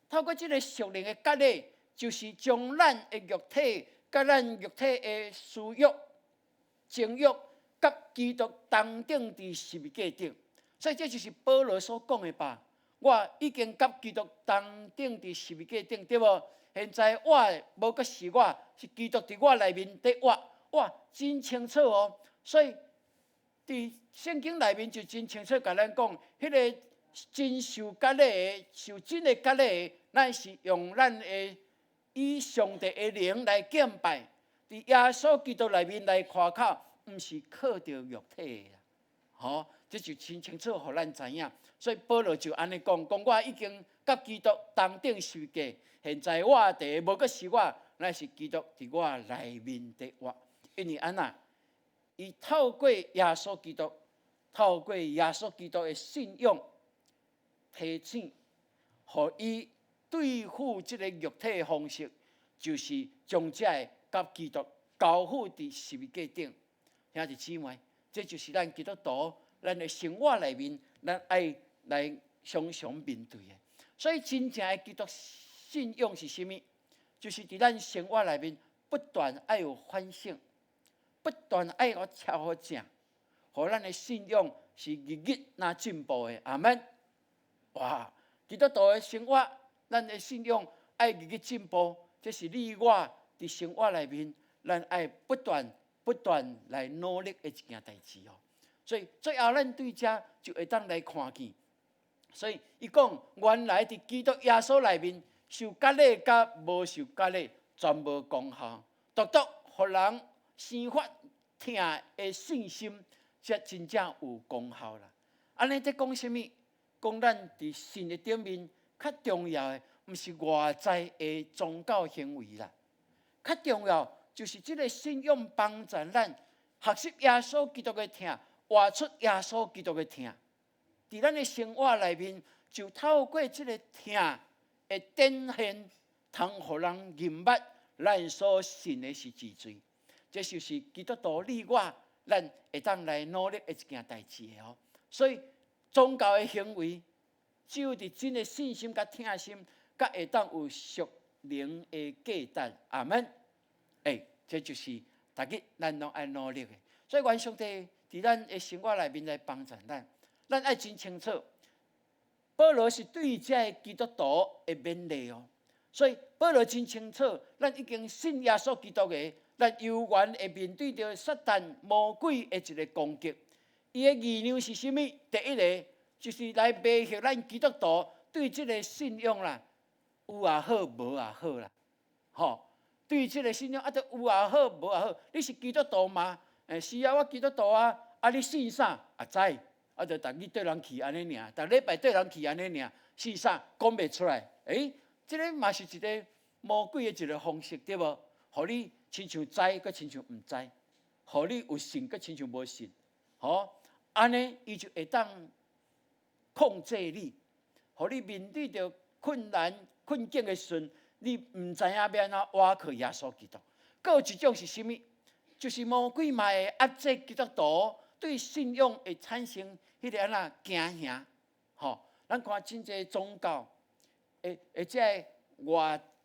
透過這个屬靈的割禮，就是將咱的肉體佮咱肉體的私欲、情欲，佮基督同釘佇十字架頂。所以這就是保羅所講的吧？我已經佮基督同釘佇十字架頂，對無？現在活的無閣是我，是基督佇我內面佇活，哇，真清楚哦。所以佇聖經內面就真清楚共咱講，彼个真受割禮的、受真的割禮的，咱是用咱的以上帝的靈來敬拜，佇耶穌基督內面來誇口，毋是靠著肉體的啦，吼，這就真清楚，予咱知影。所以保羅就按呢講，講我已經佮基督同釘十字架，現在活的無閣是我，乃是基督佇我內面佇活。因為按怎？伊透過耶穌基督，透過耶穌基督的信仰提醒，予伊對付這个肉體的方式，就是將這个佮基督交付佇十字架頂。兄弟姊妹，這就是咱基督徒咱的生活內面，咱愛來常常面對的。所以真正的基督信仰是啥物？就是佇咱生活內面不斷愛有反省，不斷愛有調整，予咱的信仰是日日若進步的。阿門。哇！基督徒的生活，咱的信仰愛日日進步，這是你我佇生活內面，咱愛不斷不斷來努力的一件代誌哦。所以最後咱對這就會當來看見。所以伊講，原來佇基督耶穌內面受割禮佮無受割禮，全無功效，獨獨予人生發疼的信心，才真正有功效啦。按呢佇講啥物？講咱佇信的頂面較重要的，毋是外在的宗教行為啦，較重要就是這個信仰幫助咱學習耶穌基督的疼，活出耶穌基督的疼。佇咱的生活內面，就透過這個疼的展現，通予人認捌咱所信的是真罪。這就是基督徒你我，咱會當來努力的一件代誌的哦。所以宗教的行為，只有佇真的信心佮疼心，才會當有屬靈的價值。阿門。欸，這就是逐日咱攏愛努力的。所以願上帝佇咱的生活內面來幫助咱，咱愛真清楚。保羅是對這个基督徒的勉勵哦，所以保羅真清楚，咱已經信耶穌基督的，咱猶原會面對著撒旦魔鬼的一個攻擊。伊的意念是啥物？第一个就是來迷惑咱基督徒對這个信仰啦，有也好，無也好啦，吼。對這个信仰啊，著有也好，無也好。你是基督徒嗎？欸，是啊，我基督徒啊。啊，你信啥？啊，知。啊，就逐日綴人去按呢爾，逐禮拜綴人去按呢爾，信啥講袂出來。欸，這个嘛是一个魔鬼的一个方式，對無？予你親像知，閣親像毋知；予你有信，閣親像無信。吼，按呢伊就會當控制你，予你面對著困難困境的時陣，你毋知影欲按怎倚靠耶穌基督。閣有一種是啥物？就是魔鬼嘛會壓制基督徒對信仰會產生彼個按怎驚嚇。吼，咱看真濟宗教，會這个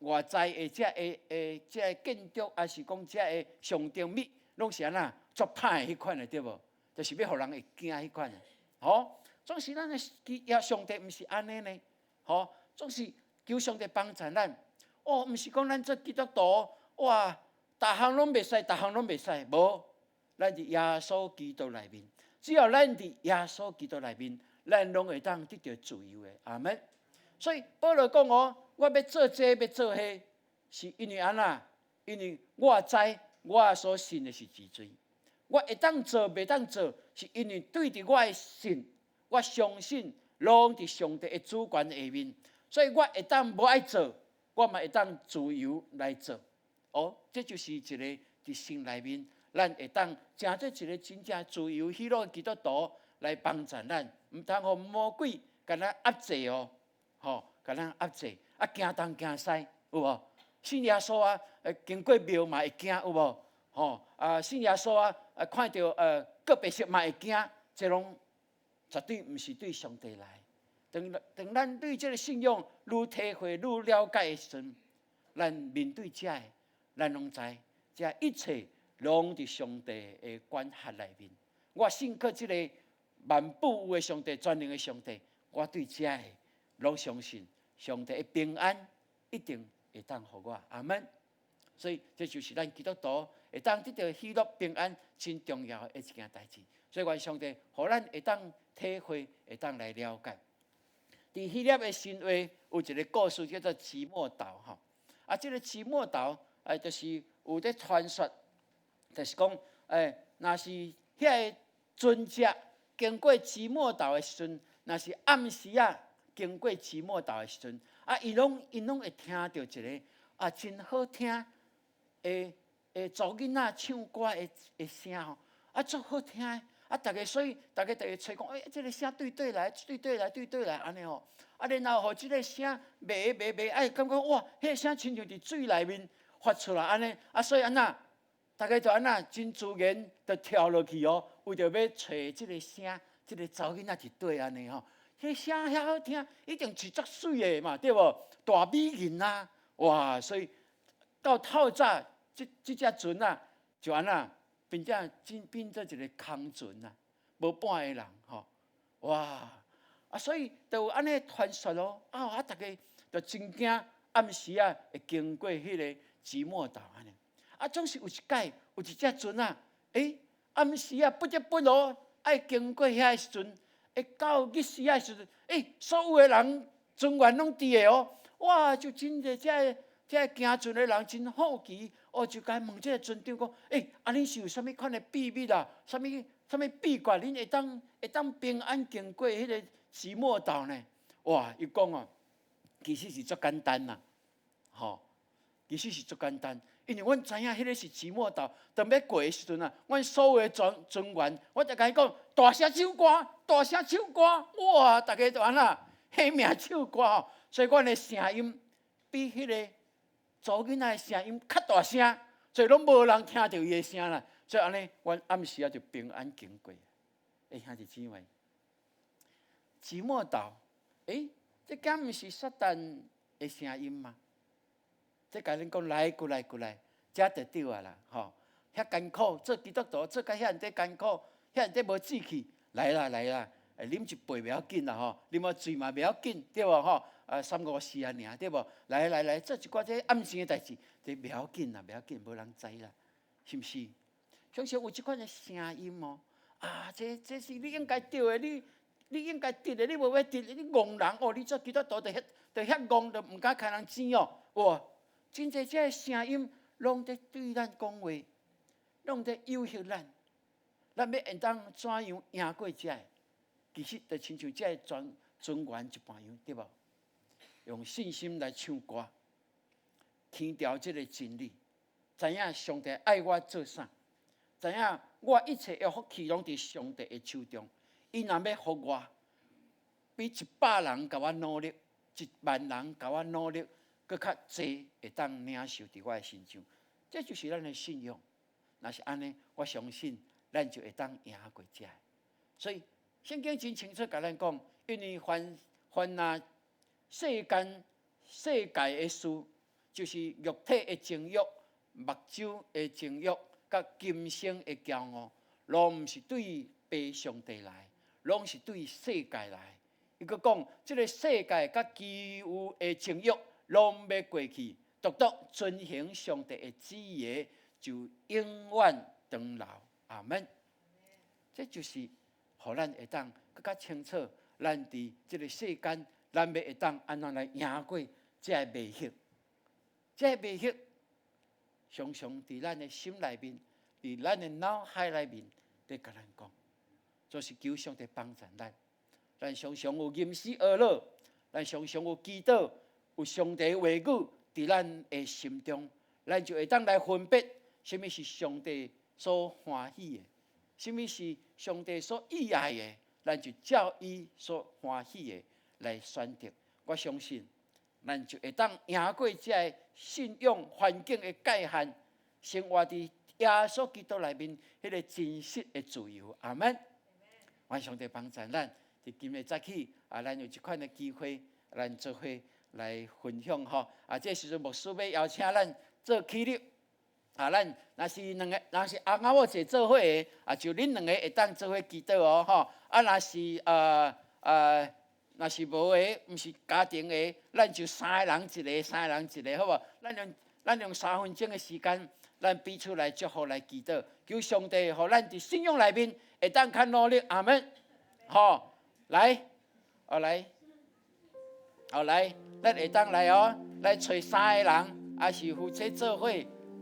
外在的這个這个建築，抑是講這个象徵物，攏是按怎足歹的彼款的，對無？就是欲予人會驚彼款的。吼，總是咱的基上帝毋是按呢呢。吼，總是求上帝幫助咱。哦，毋是講咱做基督徒，哇，逐項攏袂使，逐項攏袂使，無，咱佇耶穌基督內面，只要咱佇耶穌基督內面，咱攏會當得著自由的。阿門。所以保羅講哦，我欲做這個，欲做彼個，是因為按怎？因為我知我所信的是真罪。我會當做，袂當做，是因為對著我的信，我相信攏佇上帝的主權下面，所以我會當無愛做，我嘛會當自由來做。哦，這就是一个佇神內面，咱會當成做一个真正自由喜樂的基督徒來幫助咱，毋通予魔鬼共咱壓制哦，吼，共咱壓制，啊驚東驚西，有無？信耶穌啊，經過廟嘛會驚，有無？吼，啊信耶穌啊，啊看著告白式嘛會驚，這攏絕對毋是對上帝來。當當咱對這个信仰愈體會、愈了解的時陣，咱面對這个，咱攏知，這一切攏佇上帝的管轄內面。我信靠這个萬富有的上帝、全能的上帝，我對這个攏相信，上帝的平安一定會當予我。阿門。所以這就是咱基督徒會當得著喜樂平安真重要的一件代誌。所以願上帝予咱會當體會，會當來了解。佇希臘的神話有一个故事叫做奇莫島吼，啊，這个奇莫島哎，就是有咧傳說，就是講，欸，若是遐个船隻經過奇莫島的時陣，若是暗時仔經過奇莫島的時陣，啊，𪜶攏會聽著一个啊真好聽的查某囡仔唱歌的聲吼，啊，足好聽的。啊！逐家所以，逐家就會揣講，欸，這个聲對佗來，對佗來，對佗來，按呢吼。啊，然後予這个聲賣賣賣，哎，感覺哇，彼个聲親像佇水內面發出來按呢。啊，所以按怎，逐家就按怎真自然就跳落去哦，為著欲揣這个聲，這个查某囡仔佇佗按呢吼。彼个聲遐好聽，一定是足媠的嘛，對無？大美人啊，哇！所以到透早，這隻船啊，就按怎？變成真變做一个空船啊，無半个人吼，哇！啊，所以就有按呢傳說咯，啊，啊，逐家就真驚暗時啊會經過彼个寂寞島按呢。啊，總是有一擺有一隻船啊，欸，暗時啊不得不咯，愛經過遐的時陣，會到日時的時陣，欸，所有的人船員攏佇的哦，哇，就真濟這這个行船的人真好奇，哦，就共問這个船長講，欸，啊，恁是有啥物款的秘密啊？啥物啥物秘訣？恁會當平安經過彼个寂寞島呢？哇，伊講哦，其實是足簡單啦，吼，其實是足簡單，因為阮知影彼个是寂寞島，當欲過的時陣啊，阮所有的船船員，我就共伊講，大聲唱歌，大聲唱歌，哇！逐家就按怎拼命唱歌吼，所以阮的聲音比彼个查某囡仔的聲音較大聲，所以攏無人聽著伊的聲啦。所以按呢，阮暗時仔就平安經過。欸，兄弟姊妹，寂寞島，欸，這敢毋是撒旦的聲音嗎？這共恁講來過來過來，這就對啊啦，吼！遐艱苦，做基督徒做甲遐爾濟艱苦，遐爾濟無志氣，來啦來啦，啉一杯袂要緊啦吼，啉仔醉嘛袂要緊，對無吼？啊，三五四啊爾，對無？來來來，做一寡這暗時的代誌，這袂要緊啦，袂要緊，無人知啦，是毋是？常常有這款的聲音哦，啊，這這是你應該得的，你你應該得的，你無欲得，你戇人哦，你做基督徒就遐就遐戇，就毋敢牽人錢哦，哇！真濟這个聲音攏佇對咱講話，攏佇誘惑咱，咱欲會當怎樣贏過這个？其實就親像這个船船員一般樣，對無？用信心來唱歌，強調這个真理，知影上帝愛我做啥，知影我一切的福氣攏佇上帝的手中。伊若欲予我，比100人共我努力，1萬人共我努力，閣較濟會當領受佇我的身上。這就是咱的信仰。若是按呢，我相信咱就會當贏過這个。所以聖經真清楚共咱講，因為凡凡若世間世界的事，就是肉體的情欲、目睭的情欲、佮今生的驕傲，攏毋是對父上帝來，攏是對世界來。伊閣講，這个世界佮其有的情欲，攏欲過去，獨獨遵行上帝的旨意的，就永遠長留。阿門。這就是予咱會當閣較清楚，咱佇這个世間，咱欲會當按怎來贏過這个迷惑。這个迷惑常常佇咱的心內面，佇咱的腦海內面，佇共咱講，就是求上帝幫助咱。咱常常有吟詩哀樂，咱常常有祈禱，有上帝話語佇咱的心中，咱就會當來分別，啥物是上帝所歡喜的，啥物是上帝所喜愛的，咱就照伊所歡喜的來選擇。我相信，咱就會當贏過這个信仰環境的界限，生活佇耶穌基督內面彼个真實的自由。阿門。願上帝幫助咱，佇今日早起啊，咱有這款的機會，咱做伙來分享吼。啊，這時陣牧師欲邀請咱做起立。啊，咱若是兩个，若是翁仔某坐做伙的，啊，就恁兩个會當做伙祈禱哦，吼。啊，若是呃呃，若是無的，毋是家庭的，咱就三個人一个，三個人一个，好無？咱用3分鐘的時間，咱彼此來祝福來祈禱，求上帝予咱佇信仰內面會當較努力，阿門。吼，來，哦來，哦來，咱會當來哦，來揣三個人，抑是夫妻做伙，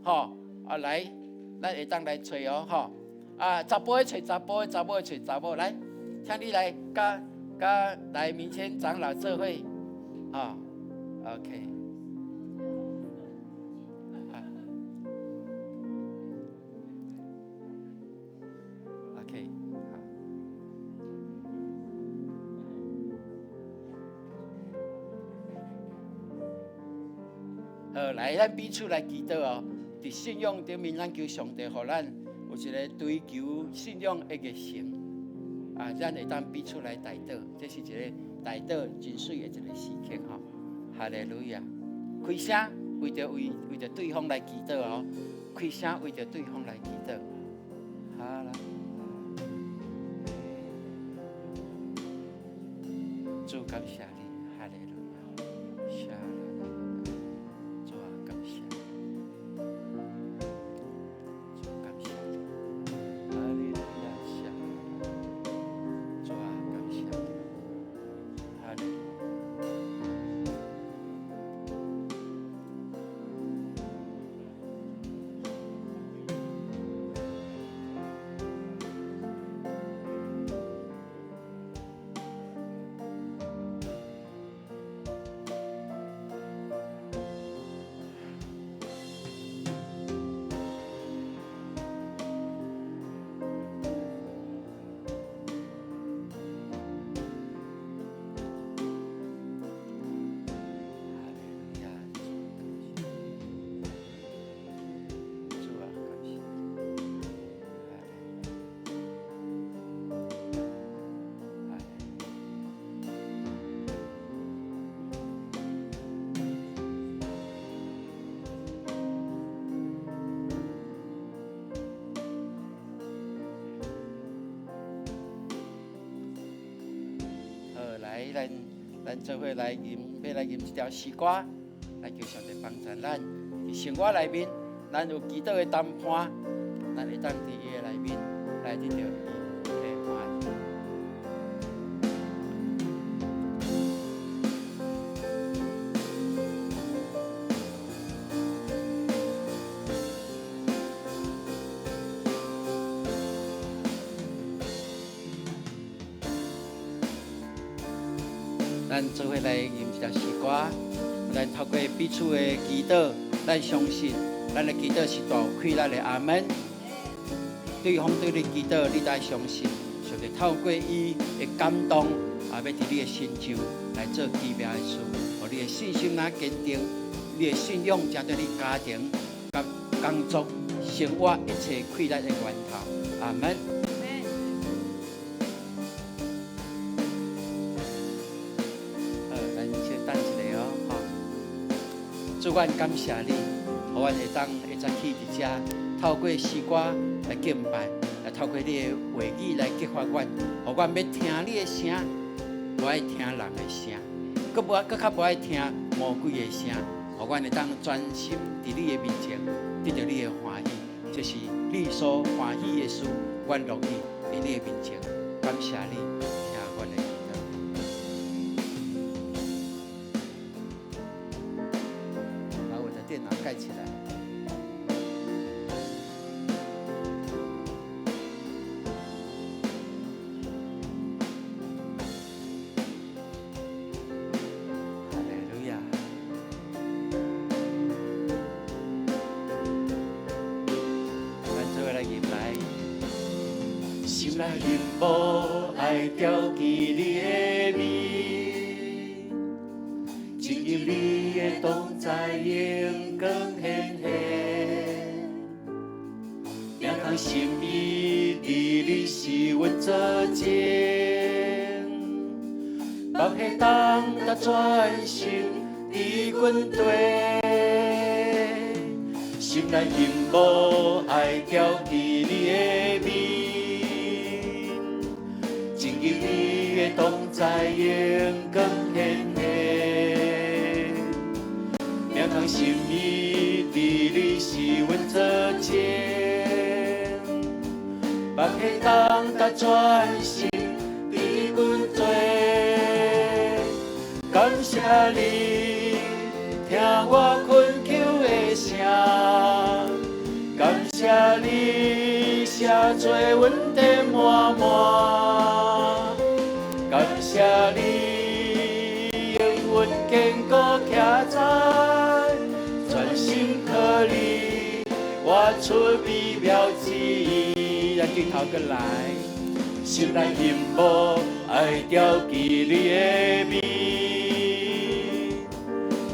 吼，啊來，咱會當來揣哦，吼，啊，查埔的揣查埔的，查某的揣查某，來，請你來，佮佮來明謙長老做伙，吼，OK。OK，好，來，咱彼此來祈禱哦。佇信仰頂面，咱求上帝予咱有一个追求信仰的熱誠啊，咱會當彼此來代禱，這是一个代禱真媠的一个時刻吼。哈利路亞！開聲為著為為著對方來祈禱哦，開聲為著對方來祈禱。哈啦，主感謝你，哈利路亞，謝啦啦啦，主啊感謝，主感謝你，哈利路亞，謝啦啦，主啊感謝你，哈利路亞。咱做伙來吟，欲來吟這條詩歌，來求上帝幫助咱。佇生活內面，咱有基督的同伴，咱會當佇伊的內面來得著伊的歡喜。咱做伙來吟這條詩歌，咱透過彼此的祈禱，咱相信咱的祈禱是大有氣力的。阿們。對方對你祈禱，你著愛相信，上帝透過伊的感動，也欲佇你的身上來做奇妙的事，予你的信心若堅定，你的信仰才對你家庭、佮工作、生活一切氣力的源頭。阿們。好，咱小等一下哦，吼。主，阮感謝你，予阮會當會早起佇遮，透過詩歌來敬拜，來透過你的話語來激發阮，予阮欲聽你的聲，無愛聽人的聲，閣無閣較無愛聽魔鬼的聲，予阮會當專心佇你的面前，得著你的歡喜，這是你所歡喜的事，阮樂意佇你的面前，感謝你，聽阮的祈禱。把我的電腦蓋起來。哈利路亞！咱做伙來吟來。心內幸無愛牢記你的面，進入你的同在，榮光顯現，摒空心意佇你是阮做證，放下重擔專心佇軍隊，心內幸無愛牢記你的面。進入你的同在，榮光顯現，摒空心意佇你是阮做證，放下重擔專心佇軍隊，感謝你聽我懇求的聲，感謝你寫做阮的滿滿。感謝你應允堅固徛在，專心靠你，活出美妙旨意。咱對頭閣來，心內幸無愛牢記你的面，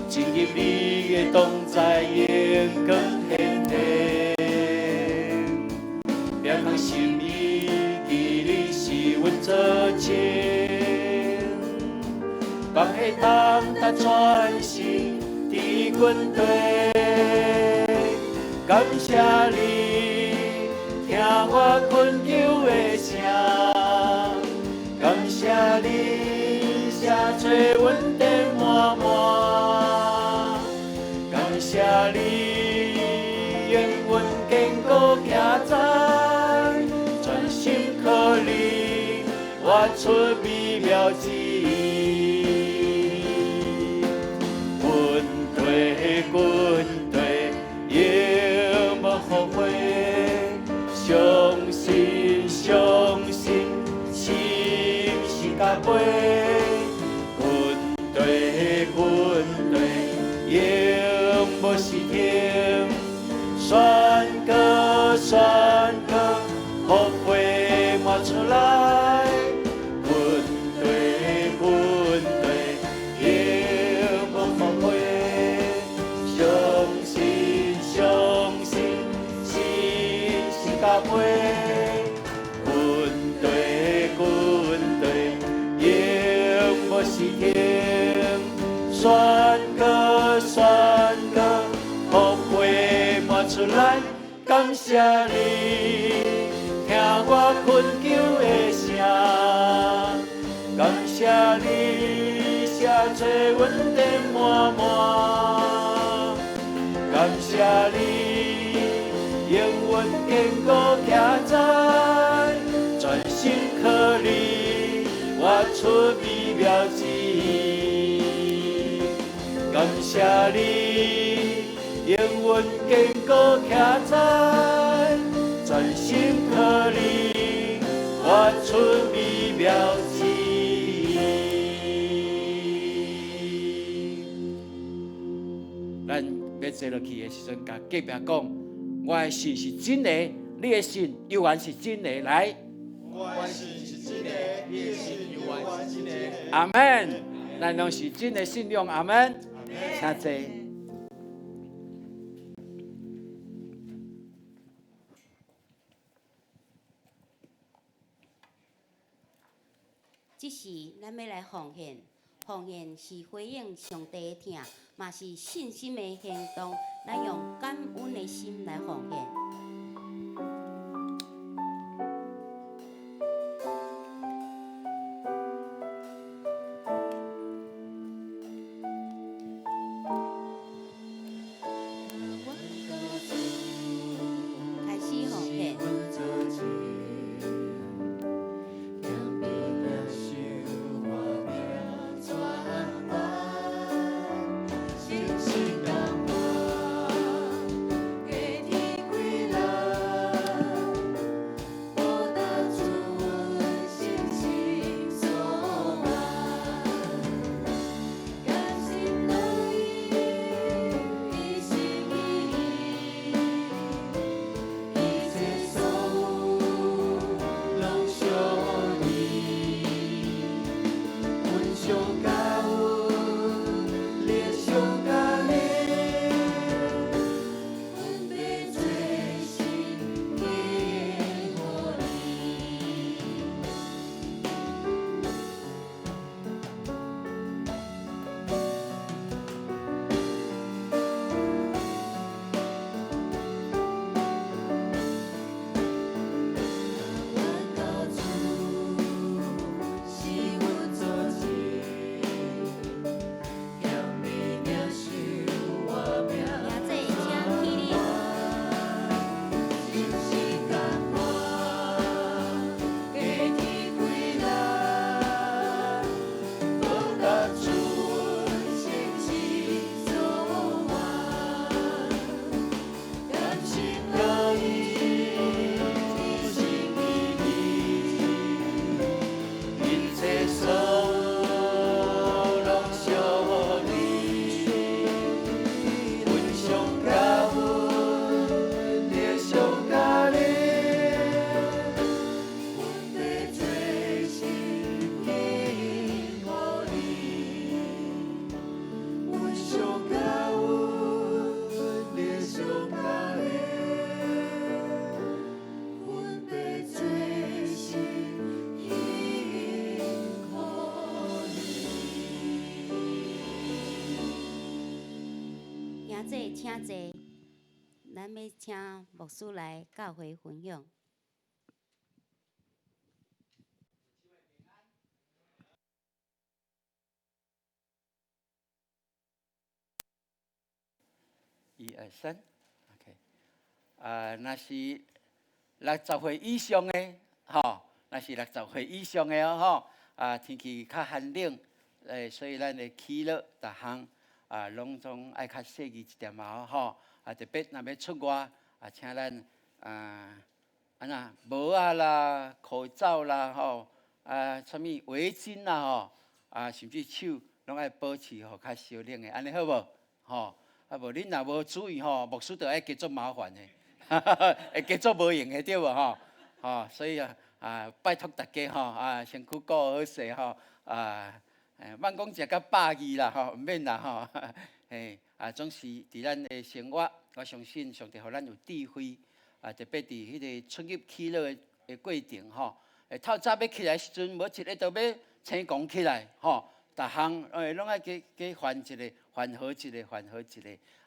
進入你的同在，榮光顯現，摒空心意記你是阮做證，放下重擔專心佇軍隊，感謝你聽我懇求的聲，感謝你寫做阮的滿滿，感謝你應允堅固徛在，專心靠你，活出美妙旨意。軍隊軍隊永無後悔，相信相信，信心加倍。軍隊軍隊永無時停，宣告宣告，福杯滿出來。軍隊軍隊永無後悔，相信相信，信心加倍。軍隊軍隊永無時停，宣告宣告，福杯滿出來，感謝你聽我懇求的聲，感謝你。找阮电满满。感谢你，永远坚固徛在，专心靠你，活出美妙旨意。感谢你，永远坚固徛在，专心靠你，活出美妙旨意。咱欲坐落去的時陣，共隔壁講，我的信是真的，你的信猶原是真的。來，我的信是真的，你的信猶原是真的。阿們，咱攏是真的信仰，阿們，請坐。這時，咱欲來奉獻，奉獻是回應上帝的疼，嘛是信心的行動。咱用感恩的心來奉獻。開始奉獻。兄弟，請起立。一切所有攏屬你，阮上感恩，你上感恩，阮欲做心献予你，阮上感恩，你上感恩，阮欲做心献予你。兄弟，請坐。咱欲請牧師來教會分享。一二三，OK。啊，若是60歲以上的，吼，若是60歲以上的哦，吼，啊，天氣較寒冷，所以咱的起落逐項啊，攏總愛較細膩一點仔哦，吼，啊，特別若欲出外，啊，請咱啊，按怎帽仔啦、口罩啦，吼，啊，啥物圍巾啦，吼，啊，甚至手攏愛保持予較相冷的，按呢好無？吼。啊無恁若無注意吼，牧師就愛加足麻煩的，會加足無閒的對無吼？吼，所以啊，啊，拜託大家吼，啊，身軀顧好勢吼，啊，莫講食甲飽膩啦吼，毋免啦吼，嘿，啊，總是佇咱的生活，我相信上帝予咱有智慧，啊，特別佇彼个出入起落的過程吼，透早欲起來時陣，無一个都欲醒狂起來吼。逐項攏愛加加煩一下，煩好一下，煩好一下，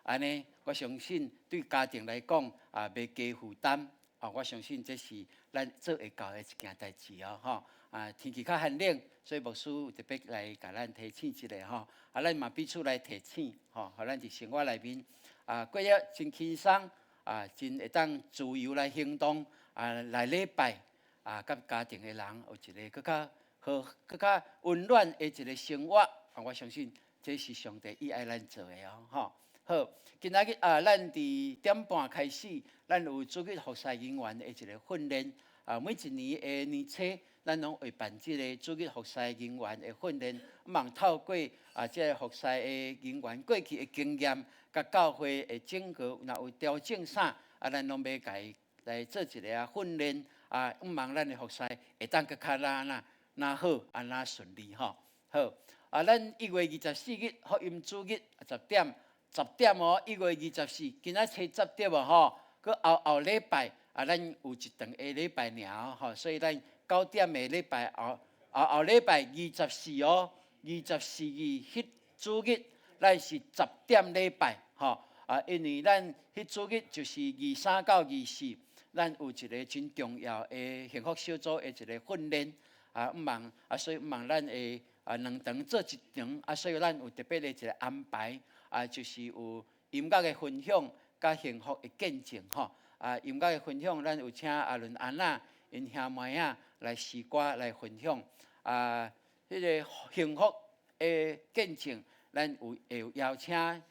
按呢，我相信對家庭來講也袂加負擔。啊，我相信這是咱做會到的一件代誌哦，吼。啊，天氣較寒冷，所以牧師特別來共咱提醒一下吼。啊，咱嘛彼此來提醒吼，予咱佇生活內面啊，過得真輕鬆啊，真會當自由來行動啊，來禮拜啊，佮家庭的人有一个閣較好、閣較溫暖的一个生活。啊，我相信這是上帝伊愛咱做的哦，吼。好，今仔日啊，咱佇點半開始，咱有主日服侍人員的一個訓練。啊，每一年的年初，咱攏會辦這个主日服侍人員的訓練，望透過啊，這个服侍的人員過去的經驗，佮教會的整個若有調整啥，啊，咱攏欲共伊來做一个啊訓練，啊，望咱的服侍會當閣較若若若好，啊，若順利吼。好，啊，咱1月24日福音主日十點，十點哦，1月24，今仔初十點哦吼，閣後後禮拜啊，咱有一頓下禮拜爾吼，所以咱9點的禮拜後後後禮拜二十四哦，24日彼主日，咱是十點禮拜吼，啊，因為咱彼主日就是二三到二四，咱有一个真重要的幸福小組的一个訓練，啊，毋望啊，所以毋望咱會啊兩場做一場，啊，所以咱有特別的一个安排，啊，就是有音樂的分享佮幸福的見證吼，啊，音樂的分享，咱有請阿倫安娜𪜶兄妹仔來詩歌來分享，啊，彼个幸福的見證，咱有會有邀請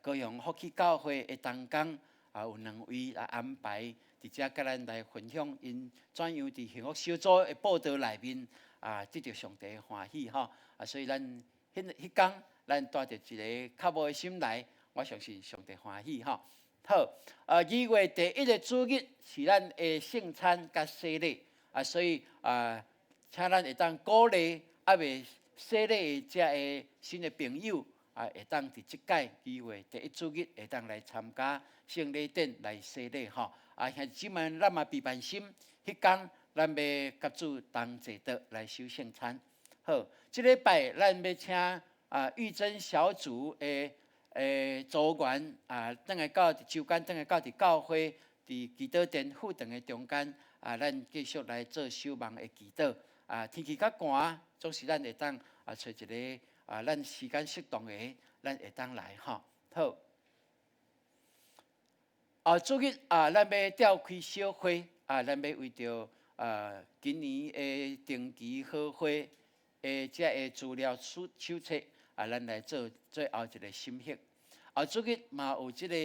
高雄福起教會的同工，啊，有兩位來安排佇遮佮咱來分享，𪜶怎樣佇幸福小組的報道內面啊，得著上帝的歡喜吼，啊，所以咱彼彼工咱帶著一个較無的心來，我相信上帝歡喜吼。好，2月第一个主日是咱的聖餐佮洗禮，啊，所以啊，請咱會當鼓勵猶未洗禮的遮个新的朋友，啊，會當佇這擺二月第一主日會當來參加聖禮典來洗禮吼。啊，兄弟姊妹，咱嘛備辦心，彼工咱欲佮主同坐桌來守聖餐。好，這禮拜咱欲請啊玉珍小組的組員啊，轉來到周間，轉來到佇教會佇祈禱殿副堂的中間啊，咱繼續來做守望的祈禱。啊，天氣較寒，總是咱會當啊揣一个啊，咱時間適當的，咱會當來吼。好。啊，主日啊，咱欲召開小會啊，咱欲為著啊今年的定期好會的這个資料手手冊啊，咱來做最後一个審核。啊，主日嘛有這个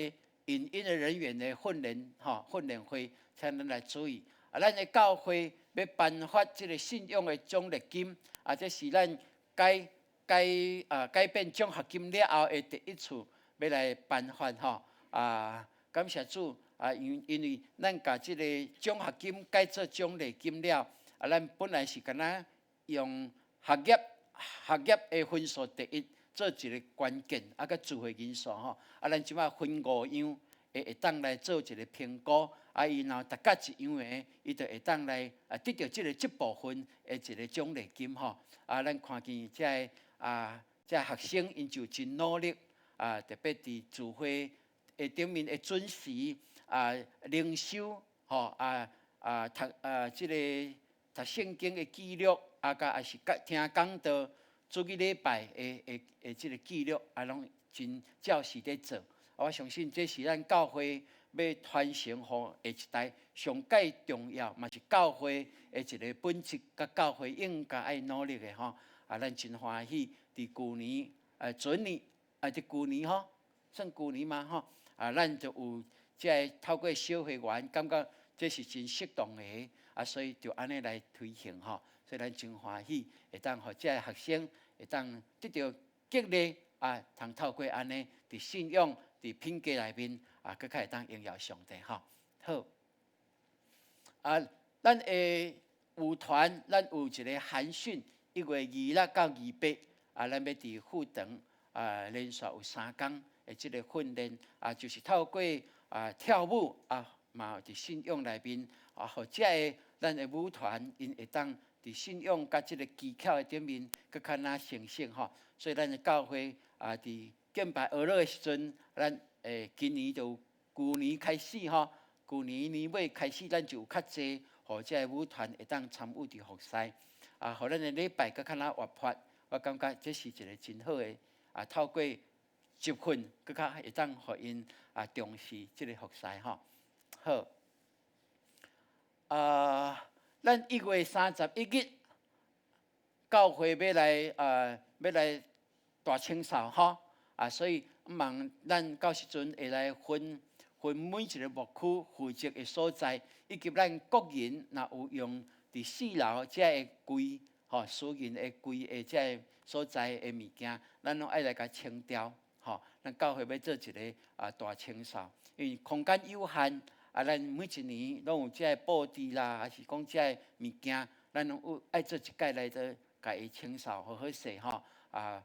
影音的人員的訓練吼，訓練會，請咱來注意。啊，咱的教會欲頒發這个信仰的獎勵金，啊，這是咱改改啊改變獎學金了後的第一次欲來頒發吼。啊，感謝主啊，因為咱共這个獎學金改做獎勵金了，啊，咱本來是敢若用學業的分數第一做一个關鍵，啊，佮聚會人數吼，啊，咱這擺分五樣會當來做一个評估，啊，伊若達到一樣的，伊就會當來啊得著這个這部分的一个獎勵金吼。啊，咱看見這个啊，這个學生𪜶就真努力啊，特別佇聚會的頂面的準時啊，靈修吼啊啊讀啊這个讀聖經的記錄啊，佮也是佮聽講道，主日禮拜的這个記錄啊，攏真照時佇做。我相信這是咱教會欲傳承予下一代上蓋重要，嘛是教會的一个本質，佮教會應該愛努力的吼。啊，咱真歡喜，佇舊年、前年，啊，佇舊年吼，算舊年嗎吼？啊，咱就有這个透過小會員，感覺這是真適當的，啊，所以就按呢來推行吼。所以咱真歡喜，會當予這个學生會當得著激勵，啊，通透過按呢，佇信仰、佇品格內面，啊，閣較會當榮耀上帝吼。好，啊，咱的舞團，咱有一个寒訓，1月26到28，啊，咱欲佇副堂啊，連續有3工的這个訓練，啊，就是透過啊跳舞啊，嘛佇信仰內面，啊，予這个咱的舞團，𪜶會當佇信仰佮這个技巧的頂面，閣較若成熟吼。所以咱的教會啊，佇敬拜學樂的時陣，咱今年就舊年開始吼，舊年年尾開始，咱就有較濟，予予這个舞團會當參與佇服侍，啊，予咱的禮拜閣較若活潑，我感覺這是一个真好的，啊，透過集訓，閣較會當予𪜶啊重視這个服侍吼。好，啊，咱1月31日教會欲來大清掃吼，啊，所以望咱到時陣會來分分每一个牧區負責的所在，以及咱個人若有用佇四樓這个櫃吼，私人的櫃的這个所在的物件，咱攏愛來共清掉吼。咱教會欲做一个大清掃，因為空間有限，啊，咱每一年攏有這个布置啦，還是講這个物件，咱攏有愛做一擺來做共伊清掃好好勢吼。啊，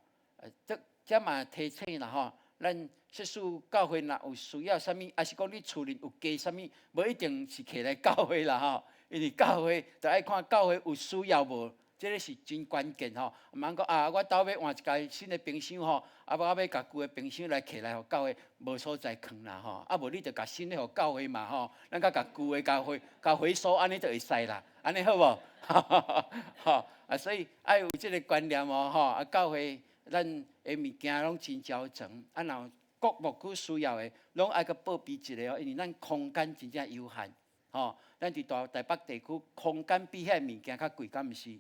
這這嘛提醒啦吼，咱設使教會若有需要啥物，抑是講你厝裡有加啥物，無一定是提來教會啦吼，因為教會就愛看教會有需要無，這个是真關鍵吼。毋通講啊，我兜欲換一台新的冰箱吼，啊，我欲共舊的冰箱來提來予教會，無所在囥啦吼。啊，無你就共新的予教會嘛吼，咱閣共舊的共回共回收，按呢就會使啦，按呢好無？吼啊，所以愛有這个觀念哦吼，啊，教會咱的物件攏真齊全，啊，若有各牧區需要的，攏愛閣報備一下哦，因為咱空間真正有限，吼。咱佇大台北地區空間比遐物件較貴，敢毋是？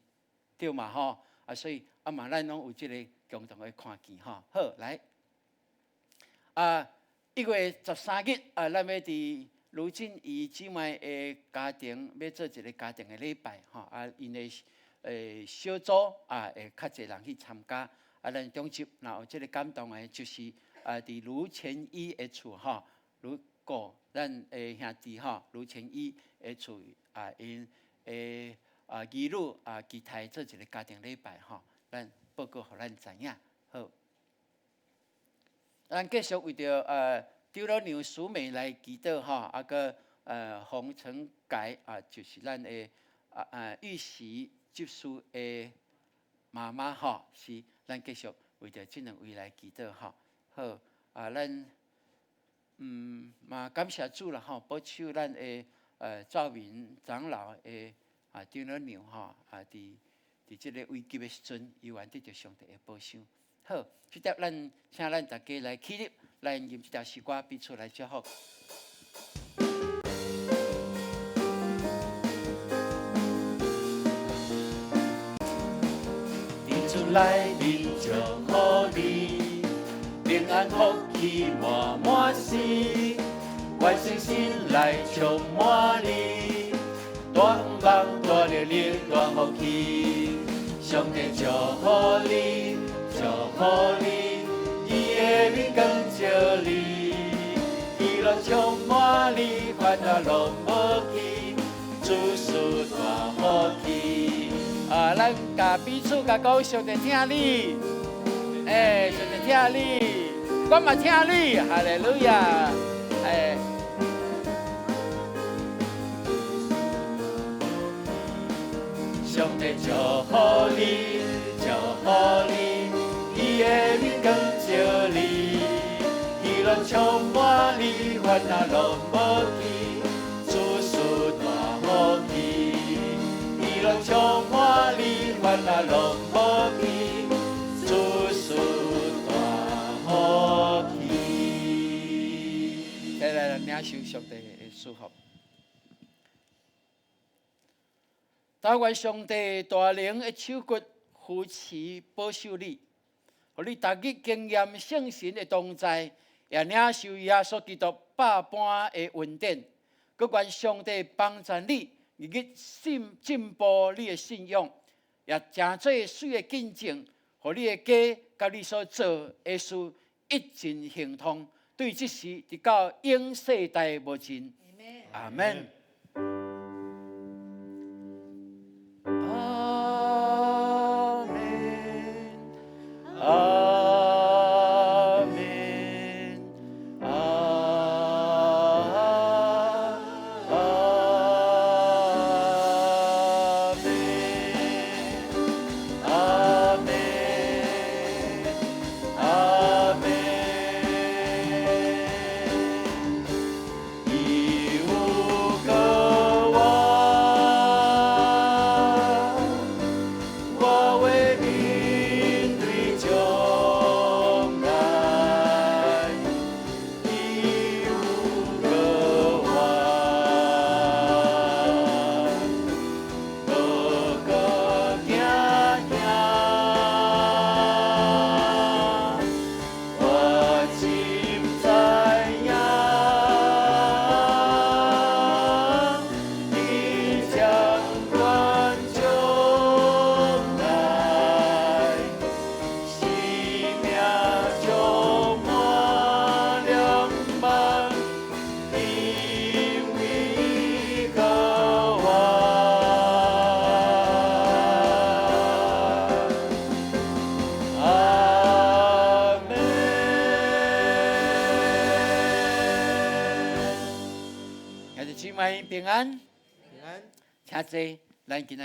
對嘛吼？啊，所以啊嘛，咱攏有這个共同的看見吼。好，來，啊，1月13日啊，咱欲佇盧靜怡姊妹的家庭，欲做一个家庭的禮拜吼。啊，𪜶的小組啊，會較濟人去參加。啊，咱長執若有這个感動的，就是啊，佇盧前一的厝吼，盧顧咱的兄弟吼，盧前一的厝啊，𪜶的兒女啊，期待做一个家庭禮拜吼，咱報告予咱知影。好，咱繼續為著張老娘淑美來祈禱吼，啊，閣洪成改啊，就是咱的玉玺執事的媽媽吼，是咱繼續為著這兩位來祈禱吼。好，啊，咱嘛感謝主啦吼，保守咱的趙明長老的張老娘吼，啊，佇這个危急的時陣，猶原得著上帝的保守。好，這帖咱請咱大家來起立，來吟這條詩歌，彼此來祝福。佇主內面祝福你，平安福氣滿滿時，願聖神來充滿你，大望大能力大福氣，上帝祝福你，祝福你，伊的面光照你，喜樂充滿你，煩惱攏無去，諸事大福氣。啊，咱共彼此共講，上帝疼你，欸，上帝疼你，我嘛疼你，哈利路亞，欸。上帝祝福你，祝福你，伊的面光照你，喜樂充滿你，煩惱攏無去，諸事大福氣，喜樂充滿你，煩惱攏無去，諸事大福氣。來來來，領受上帝的祝福。但願上帝大能的手骨扶持保守你，予你逐日經驗聖神的同在，也領受耶穌基督百般的恩典。閣願上帝幫助你，日日進進步你的信仰，也成做水的見證，予你的家佮你所做的事一盡亨通。對這時直到永世代無盡。阿門。阿門，阿門，阿阿門，阿門，阿門。伊有渴望。姊妹平安。平安。請坐。咱今仔